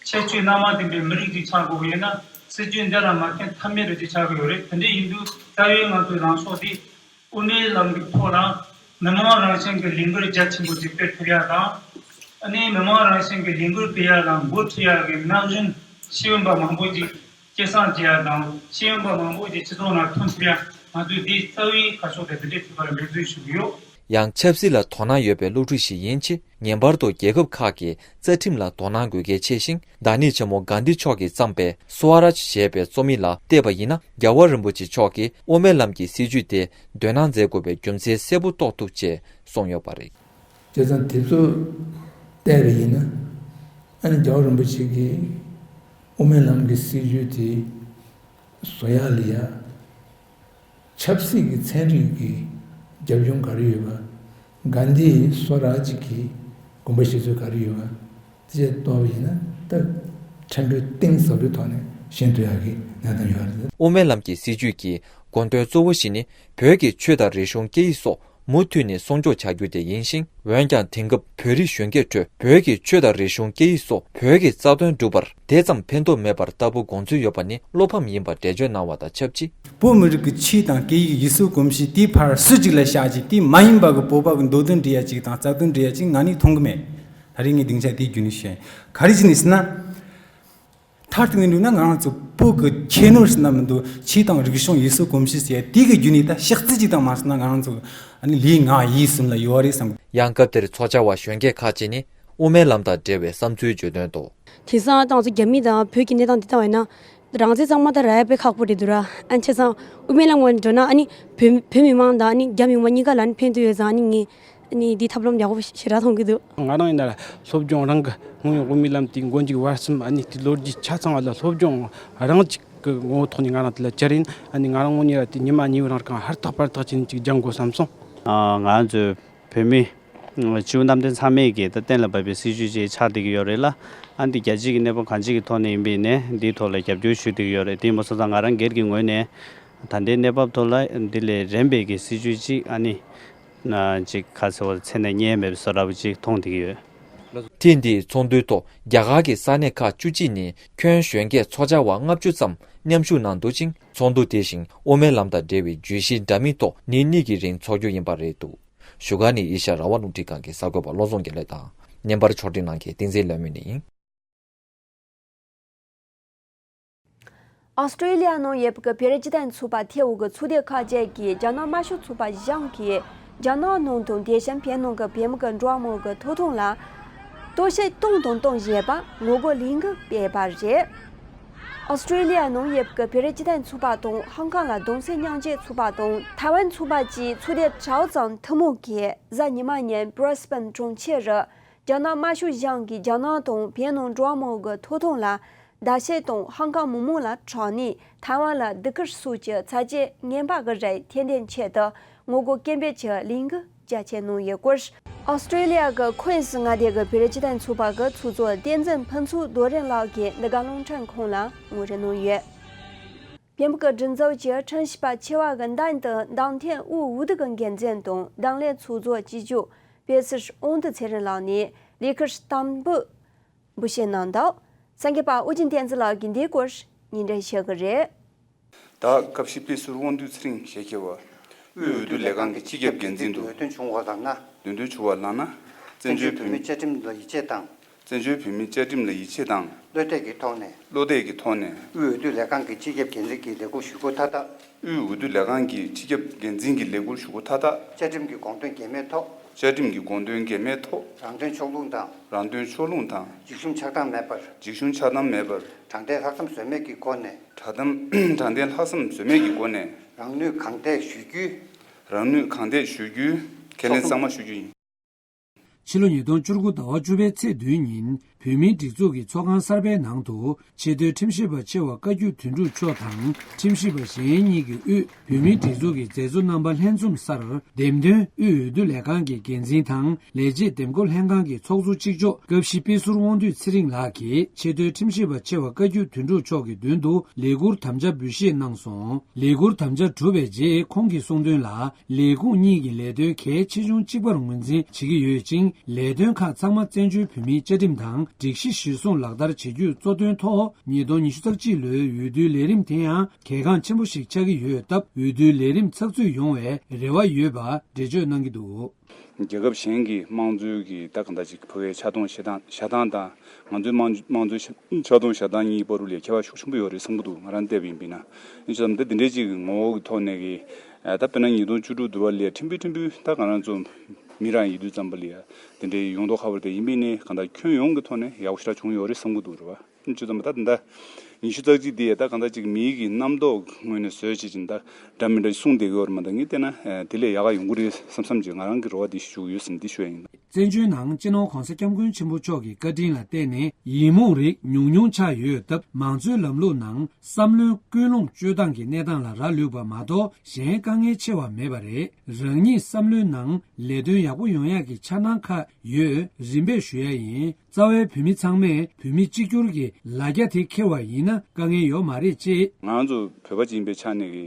ཁྱད་ཆོས་སྣ་མང་ལྡན་པའི་མི་རིགས་ཅིག་ཆགས་དགོས་པ་ཡིན་ན། སྲིད་བྱུས་འདི་ལ་མ་བརྟེན་ཐབས་མེད་རེད་ཅེས་ཆགས་ཀྱི་ཡོད་རེད། དེ་འདྲ་ཡིན་དུས་རྩ་བའི་ང་ཚོའི་ལངས་ཕྱོགས་དེ། དབུ་མའི་ལམ་གྱི་ཐོག་ལ་མི་མང་རང་བཞིན་གྱི་ལས་འགུལ་རྒྱ་ཆེན་པོ་ཅིག་སྤེལ་ཐུབ་ཡ་དང་། ཨ་ནི་མི་མང་རང་བཞིན་གྱི་ལས་འགུལ་སྤེལ་ཡ་ལ་འགོ་ཁྲིད་ཡ་གི་རྨང་གཞི་ཤེས་ཡོན་པ་མང་པོ་ཅིག་སྐྱེད་སྲིང་བྱེད་ཡ་དང་། ཤེས་ཡོན་པ་མང་པོ་ཅིག་སྤྱི་ཚོགས་ནང་ཐོན་ཐུབ་ཡ། ང་ཚོས་འདིའི་རྩ་བའི་ཁ་ཕྱོགས་དེ་འདི་འདྲའི་ཐུག་པར་འབད་བརྩོན་ཞུ་གི་ཡོད། ཡང་ཆབ་སྲིད་ལ་དོ་སྣང་ཡོད་པའི་སློབ་ཕྲུག་ཞིག་ཡིན་ཕྱིན། ངེས་པར་དུ་རྒྱལ་ཁབ་ཁག་གི་རྩ་ཁྲིམས་ལ་དོ་སྣང་དགོས་གལ་ཆེ་ཞིང་། བདག་ཉིད་ཆེན་མོ་གྷན་དྷི་མཆོག་གིས་བརྩམས་པའི་སུ་ཝ་རཱཇ་ཞེས་པའི་རྩོམ་ཡིག་ལ་བལྟས་པ་ཡིན་ན། རྒྱལ་བ་རིན་པོ་ཆེ་མཆོག་གིས་དབུ་མའི་ལམ་གྱི་སྲིད་བྱུས་དེ་འདོན་གནང་མཛད་དགོས་པའི་རྒྱུ་མཚན་གསལ་པོ་རྟོགས་ཐུབ་ཅེས་གསུངས་ཡོད་པ་རེད། བྱས་ཙང་དེ་ཚོ་བལྟས་པ་ཡིན་ན། ཨ་ནི་རྒྱལ་བ་རིན་པོ་ཆེ་གིས་དབུ་མའི་ལམ་གྱི་སྲིད་བྱུས་དེ་བཟོ་ཡག་ལ་ཡ། ཆབ་སྲིད་ཀྱི་ཚན་རིག་གི་རྒྱབ་ལྗོངས་ག་རེ་ཡོད་པ། གྷན་དྷིའི་སུ་ཝ་རཱཇ་གི་དགོངས་པ་བཞེས་ཚུལ་ག་རེ་ཡོད་པ། དེ་བཅས་རྟོགས་པ་ཡིན་ན་ད་ཕྲན་བུ་གཏིང་ཟབ་པོའི་ཐོག་ནས་ཤེས་ཐུབ་ཡག་གི་གནས་སྟངས་ཡོད་རེད། དབུ་མའི་ལམ་གྱི་སྲིད་བྱུས་ཀྱི་དགོངས་དོན་གཙོ་བོ་ཞིག་ནི། བོད་ཀྱི་ཆོས་དང་རིག་གཞུང་སྐད་ཡིག་སོགས་མུ་མཐུད་ནས་སྲུང་སྐྱོབ་བྱ་རྒྱུ་དེ་ཡིན་ཞིང་། འོན་ཀྱང་དེང་སྐབས་བོད་རིགས་གཞོན་སྐྱེས་ཁྲོད་བོད་ཀྱི་ཆོས་དང་རིག་གཞུང་སྐད་ཡིག་སོགས་བོད་ཀྱི་རྩ་དོན་སྒྲུབ་པར་དེ་ཙམ་ཕན་ཐོགས་མེད་པར་ལྟ་བུ་དགོངས་ཚུལ་ཡོད་པ་ནི་བློ་ཕམ་ཡིན་པ་འགྲེལ་བརྗོད་གནང་བ་དང་ཆབས་ཅིག། བོད་མི་རིགས་ཀྱི་ཆོས་དང་སྐད་ཡིག་ཡུལ་སྲོལ་གོམས་གཤིས་དེའི་ཕར་སུ་གཅིག་ལ་བཞག་ཅིག། དེ་མ་ཡིན་པ་གི་བོད་པ་གི་འདོད་དོན་འགྲིག་ཡ་ཅིག་དང་རྩ་དོན་འགྲིག་ཡ་ཅིག་ང་ནི་མཐོང་གི་མེད། ད་རེས་ངས་སྡིངས་ཆ་དེའི་བརྒྱུད་ནས་བཤད། ག་རེ་བྱས་ནས་ཟེར་ན། མཐར་གཏུགས་ནས་འདུག་ན་ང་རང་ཚོ་བོད་ཀྱི་ཁྱད་ནོར་ཟེར་ན་མི་འདུག། ཆོས་དང་རིག་གཞུང་ཡུལ་སྲོལ་གོམས་གཤིས་ཟེར་ཡ་དེ་གི་བརྒྱུད་ནས་ད་ཕྱག་རྩིས་ཅིག་དང་མ་ཟེར་ན་ང་རང་ཚོ་ཨ་ནི་ལུས་ངག་ཡིད་གསུམ་ལ་ཡོད་རེད་བསམ་གི། ཡང་སྐབས་དེར་ཚོགས་བཅར་བ་གཞོན་སྐྱེས་ཁག་ཅིག་ནི་དབུ་མའི་ལམ་དང་འབྲེལ་བའི་བསམ་ཚུལ་བརྗོད་དོན་དུ། དེང་སང་ད་ང་ཚོ་རྒྱ་མི་དང་བོད་ཀྱི་གནས་སྟངས་འདི་ལྟ་བ་ཡིན་ན། རང་བཙན་གཙང་མ་ད་རག་ཡ་དཔེ་ཁག་པོ་རེད་འདུག་ར། ཨ་ནི་ཆ་ཚང་དབུ་མའི་ལམ་ངོས་ནས་འགྲོ་ན་ཨ་ནི་བོད་བོད་མི་མང་དང་ཨ་ནི་རྒྱ་མི་མང་གཉིས་ཀ་ལ་ཨ་ནི་ཕན་ཐོགས་ཡོད་ཙང་ཨ་ནི་ངས་ཨ་ནི་འདི་ཐབས་ལམ་ཡག་པོ་ཞེ་དྲག་མཐོང་གི་འདུག། ང་རང་ཡིན་ན་ལ་སློབ་སྦྱོང་རང་གི་སྔོན་ཡོང་དབུ་མའི་ལམ་དེའི་མགོ་མཇུག་བར་གསུམ་ཨ་ནི་དེའི་ལོ་རྒྱུས་ཆ་ཚང་བ་ལ་སློབ་སྦྱོང་རང་གཅིག་གི་ངོ་བོ་ཐོག་ནས་ང་རང་དེ་ལ་བཅར་ཡིན། ཨ་ནི་ང་རང་དངོས་གནས་ལ་དེ་ཉི་མ་གཉིས་པོ་རང་གང་ཧུར་ཐག་པར་ཐག་བྱས་ནས་ཅིག་སྦྱང་དགོས་བསམ་སོང་། ང་ཚོའི་བོད་མི་སྤྱི་བོ་གནམ་བསྟན་ཚང་མས་ཀྱིས་ད་གཏན་ལ་ཕབ་པའི་སྲིད་བྱུས་ཅིག་ཆགས་བསྡད་ཀྱི་ཡོད་རེད་ལ། ཨ་འདི་རྒྱལ་སྤྱི་གི་གནས་བབ་གང་ཅིའི་ཐོག་ནས་ཡིན་པ་ཡིན་ནའི་འདིའི་ཐོག་ལ་རྒྱབ་སྐྱོར་ཞུ་བསྡད་ཀྱི་ཡོད་རེད། དེ་མ་སོང་ཙང་ང་རང་སྒེར་གྱི་ངོས་ནས་ད་ལྟའི་གནས་བབ་ཐོག་ལ་འདི་ལས་རན་པའི་གི་སྲིད་བྱུས་ཅིག་ཨ་ནི་ཅིག་ག་ཚོད་བར་མཚན་ནས་རྙེད་མེད་པའི་བཟོ་འདྲ་པོ་ཅིག་མཐོང་བསྡད་ཀྱི་ཡོད། ཐེངས་འདིའི་ཚོགས་འདུའི་ཐོག་རྒྱ་གར་གྱི་ས་གནས་ཁག་བཅུ་གཅིག་ནས་ཁྱོན་གཞོན་སྐྱེས་ཚོགས་བཅར་བ་ལྔ་བཅུ་ཙམ་མཉམ་ཞུགས་གནང་འདུག་ཅིང་། ཚོགས་འདུ་དེ་བཞིན་དབུ་མའི་ལམ་དང་འབྲེལ་བའི་བརྗོད་གཞི་འདྲ་མིན་ཐོག་ཉིན་གཉིས་ཀྱི་རིང་འཚོགས་རྒྱུ་ཡིན་པ་རེད་འདུག། བཞུགས་སྒར་ནས་ཨེ་ཤ་ཡ་རང་དབང་རླུང་འཕྲིན་ཁང་གི་གསར་འགོད་པ་བློ་བཟང་དགེ་ལེགས་དང་། བརྙན་པར་ཕྱོགས་སྒྲིག་གནང་མཁན་བསྟན་འཛིན་ལྷ་མོ་ཡིན། ཨོ་སི་ཀྲོ་ལི་ཡ་ནང་ཡོད་པའི་བོད་རིགས་སྤྱི་མཐུན་ཚོགས་པ་ཐེ་བོ་གི་ཚོགས་སྡེ་ཁག་བཅས་ཀྱིས་རྒྱ་ནག་དམར་ཤོག་ཚོགས་པ་གཞུང་གིས་རྒྱ་ནག་ནང་དང་དེ་བཞིན་བོད་ནང་གི་བོད་མི་གི་འགྲོ་བ་མིའི་ཐོབ་ཐང་ལ་གཏོར་བཤིག་བཏང་དང་གཏོང་བཞིན་པར་ངོ་རྒོལ་ལས་འགུལ་སྤེལ་བ་རེད། ཨོ་སི་ཀྲོ་ལི་ཡ་ནང་ཡོད་པའི་བོད་རིགས་སྤྱི་མཐུན་ཚོགས་པ་དང་ཧོང་ཀོང་ལ་གདུང་སེམས་མཉམ་སྐྱེད་ཚོགས་པ་དང་ཐའེ་ཝན་ཚོགས་པ་བཅས་ཚོགས་སྡེ་ཁག་ཚང་ཐུན་མོང་གིས་གཟའ་ཉི་མ་ཉིན་བྷི་རི་སི་བན་གྲོང་ཁྱེར་རུ། རྒྱ་ནག་དམར་ཤོག་གཞུང་གིས་རྒྱ་ནག་དང་བོད་ནང་འགྲོ་བ་མིའི་ཐོབ་ཐང་ལ་བརྡབ་གསིག་དང་ཧོང་ཀོང་མི་མང་ལ་དྲག་གནོན། ཐའེ་ཝན་ལ་སྡུག་སྐུལ་སོགས་ཀྱི་ཚ་རྒྱས་ངན་པ་གི་རིགས་ཐེར་འདོན་ཆེད་དུ་ངོ་རྒོལ་སྐད་འབོད་ཀྱི་ལས་འགུལ་རྒྱ་ཆེ་གནང་ཡོད་སྐོར། ཨོ་སི་ཀྲོ་ལི་ཡ་གི་ཁོའེན་སི་མངའ་སྡེ་གི་བོད་རིགས་སྤྱི་མཐུན་ཚོགས་པ་གི་ཚོགས་གཙོ་བསྟན་འཛིན་ཕུན་ཚོགས་རྡོ་རིང་ལགས་ཀྱིས་འདི་ག་རླུང་འཕྲིན་ཁང་ལ་ངོ་སྤྲོད་གནང་ཡོད། བོད་མི་གི་སྒྲིག་འཛུགས་ཀྱི་ཁྲིམས་ཞིབ་པ་ཆེ་བ་གི་མདུན་དུ་མདའ་མཐུན་དབུས་འོས་བསྡུ་གི་འགན་འཛིན་དང་རྡུང་ལེན་ཚོགས་གཙོ་གཅིག་གྱུར་བེ་སི་དབང་འདུས་ཚེ་རིང་ལགས་ནས་ལས་ཁུར་དམ་འབུལ་འབུལ་བཞེས་གནང་འདུག་གསར་འགོད་པ་ཨོ་རྒྱན་བསྟན་འཛིན་ལགས་ཀྱིས་འདིའི་སྐོར་སྙན་སྒྲོན་ཞུ་གི་རེད། ད་སྐབས་ཤིག་དཔེ་ཟུར་དབང་འདུས་ཚེ་རིང་ཞལ་མཇལ་བ། དབུས་འོས་བསྡུ་ལས་ཁང་གི་སྤྱི་ཁྱབ་འགན་འཛིན་དུ། འོས་ཐོན་བྱུང་བ་ལགས་ན། འོས་ཐོན་བྱུང་བ་ལགས་ན། བཙན་བྱོལ་བོད་མིའི་བཅའ་ཁྲིམས་ལ་ཡིད་ཆེས་དང་། བཙན་བྱོལ་བོད་མིའི་བཅའ་ཁྲིམས་ལ་ཡིད་ཆེས་དང་། བློ་གཏད་ཀྱི་ཐོག་ནས། བློ་གཏད་ཀྱི་ཐོག་ནས། དབུས་འོས་བསྡུ་ལས་ཁང་གི་སྤྱི་ཁྱབ་འགན་འཛིན་གྱི་ལས་ཁུར་ཞུ་སྒོ་མཐའ་དག་དབུས་འོས་བསྡུ་ལས་ཁང་གི་སྤྱི་ཁྱབ་འགན་འཛིན་གྱི་ལས་ཁུར་ཞུ་སྒོ་མཐའ་དག་བཅའ་ཁྲིམས་ཀྱི་དགོངས་དོན་འགལ་མེད་ཐོག་བཅའ་ཁྲིམས་ཀྱི་དགོངས་དོན་འགལ་མེད་ཐོག་རང་དོན་ཕྱོགས་ལྷུང་དང་། རང་དོན་ཕྱོགས་ལྷུང་དང་། འཇིགས་ཞུམ་ཆགས་སྡང་མེད་པར། འཇིགས་ཞུམ་ཆགས་སྡང་མེད་པར། དྲང་བདེན་ལྷག་བསམ་ཟོལ་མེད་ཀྱི་སྒོ་ནས། དྲང་བདེན་དྲང་བདེན་ལྷག་བསམ་ཟོལ་མེད་ཀྱི་སྒོ་ནས། རང་ནུས་གང་ཐད་ཞུ་རྒྱུའི། རང་ནུས་གང་ཐད་ཞུ་རྒྱུའི་ཁས་ལེན་གཙང་མ་ཞུ་རྒྱུ་ཡིན། ཕྱི་ལོ་ཉིས་སྟོང་བཅུ་དགུ་ཟླ་བ་བཅུ་པའི་ཚེས་བདུན་ཉིན་བོད་མིའི་སྒྲིག་འཛུགས་ཀྱི་ཚོགས་ཁང་གསར་པའི་ནང་དུ་ཆེས་མཐོའི་ཁྲིམས་ཞིབ་པ་ཆེ་བ་བཀའ་བརྒྱུད་དོན་གྲུབ་མཆོག་དང་ཁྲིམས་ཞིབ་པ་གཞན་གཉིས་ཀྱི་དབུས་བོད་མིའི་སྒྲིག་འཛུགས་ཀྱི་མཛད་གཙོ་རྣམ་པ་ལྷན་འཛོམས་སར་འདེམས་ཐོན་དབུས་འོས་བསྡུ་ལས་ཁང་གི་འགན་འཛིན་དང་ལས་བྱེད་འདེམས་བསྐོ་ལྷན་ཁང་གི་ཚོགས་གཙོ་གཅིག་ལྕོགས་སྐབས་ཤིག་དཔེ་ཟུར་དབང་འདུས་ཚེ་རིང་ལགས་ཀྱིས་ཆེས་མཐོའི་ཁྲིམས་ཞིབ་པ་ཆེ་བ་བཀའ་བརྒྱུད་དོན་གྲུབ་མཆོག་གི་མདུན་དུ་ལས་ཁུར་དམ་བཅའ་འབུལ་བཞེས་གནང་སོང་། ལས་ཁུར་དམ་བཅའ་གྲུབ་པའི་རྗེས་ཁོང་གིས་གསུངས་དོན་ལ། ལས་ཁུངས་གཉིས་ཀྱི་ལས་དོན་གལ་ཆེ་ཆུང་གཅིག་པར་ངོས་འཛིན་བྱེད་ཀྱི་ཡོད་ཅིང་། ལས་དོན་ཁག་ཚང་མ་བཙན་བྱོལ་བོད་མིའི་བཅའ་ཁྲིམས་དང་སྒྲིག་གཞི་གཞིར་བཟུང་ལག་བསྟར་བྱེད་རྒྱུས་གཙོ་དོན་ཐོག་ཉིས་སྟོང་ཉི་ཤུ་རྩ་གཅིག་ལོའི་འོས་བསྡུའི་ལས་རིམ་དེ་ཡང་གལ་འགངས་ཆེན་པོ་ཞིག་ཆགས་ཀྱི་ཡོད་སྟབས། འོས་བསྡུའི་ལས་རིམ་ཚགས་ཚུད་ཡོང་བའི་རེ་བ་ཡོད་པ་འགྲེལ་བརྗོད་གནང་གི་འདུག། རྒྱལ་ཁབ་གཞན་གྱི་དམངས་གཙོའི་གི་ད་གང་ལྟར་ཅིག་ཕ་གིའི་ཆགས་སྡང་བཞག་སྟངས་བཞག་སྟངས་དང་ང་ཚོའི་དམངས་དམངས་གཙོའི་ཆགས་སྡང་བཞག་སྟངས་གཉིས་བར་ལ་ཁྱད་པར་ཤུགས་ཆེན་པོ་ཡོད་རེད་བསམ་གྱི་འདུག། ང་རང་བལྟས་པ་ཡིན་པ་ཡིན་ན། ཨ་ནི་ཅི་ཙམ་ད་འདི་འདྲའི་ཅིག་གི་ངོ་བོ་གི་ཐོག་ནས་གི་ད་དཔེར་ན་ཉིས་སྟོང་བཅུ་དྲུག་བསྡུར་བ་ལས་ཕྲན་བུ་ཕྲན་བུ་ད་ང་རང་ཚོ་མི་རང་ཡིན་དུས་ཙམ་པ་ལ་ཡ་འདི་འདྲའི་ཡོང་མདོག་ཁ་པོ་དེ་ཡིན་པ་ཡིན་ནའི་གང་ལྟར་ཁྱོན་ཡོངས་ཀྱི་ཐོག་ནས་ཡག་པོ་ཞེ་དྲག་བྱུང་ཡོད་རེད་བསམ་གྱི་འདུག་རེད་བ། ཅི་ཙམ་ད་ད་ཉི་ཤུ་རྩ་གཅིག་འདི་ཡ་ད་གང་ལྟར་ཅིག་མིའི་གི་རྣམ་རྟོག་ངོས་ནས་བཟོས་བྱས་ཅིག་ད་འདྲ་མི་འདྲ་གསུངས་བསྡད་ཀྱི་ཡོད་རེད་མ་གཏོགས། ངས་བལྟས་ན་ཨ་དེ་ལས་ཡག་ག་ཡོང་གི་རེད་བསམ་བསམ་ཅིག་ང་རང་གི་རེ་བ་འདི་ཞུ་གི་ཡོད་ཟེར་ནས་འདི་ཞུ་ཡ་ཡིན། བཙན་བྱོལ་ནང་སྤྱི་ནོར་༸གོང་ས་༸སྐྱབས་མགོན་ཆེན་པོ་མཆོག་གི་བཀའ་དྲིན་ལ་བརྟེན་ནས་ཡིག་རྨོངས་རིགས་ཉུང་ཉུང་ཆགས་ཡོད་སྟབས། མང་གཙོའི་ལམ་ལུགས་ནང་བསམ་བློའི་ཀུན་སློང་སྤྱོད་སྟངས་ཀྱི་གནས་སྟངས་ལ་རག་ལུས་པ་མ་གཏོགས་གཞན་དཀའ་ངལ་ཆེ་བ་མེད་པ་རེད། རང་ཉིད་བསམ་བློའི་ནང་ལས་དོན་ཡག་པོ་ཡོང་ཡག་གི་འཆར་སྣང་ཁག་ཡོད། རིམ་པས་ཞུ་ཡ་ཡིན། རྩ་བའི་བོད་མི་ཚང་མས་བོད་མི་གཅིག་གྱུར་གྱི་ལ་རྒྱ་དེ་འཁྱེར་བ་ཡིན་ན་དཀའ་ངལ་ཡོད་མ་རེད་ཅེས། ང་ཚོ་བོད་པ་ཅིག་ཡིན་པའི་ཆ་ནས་ཀྱི་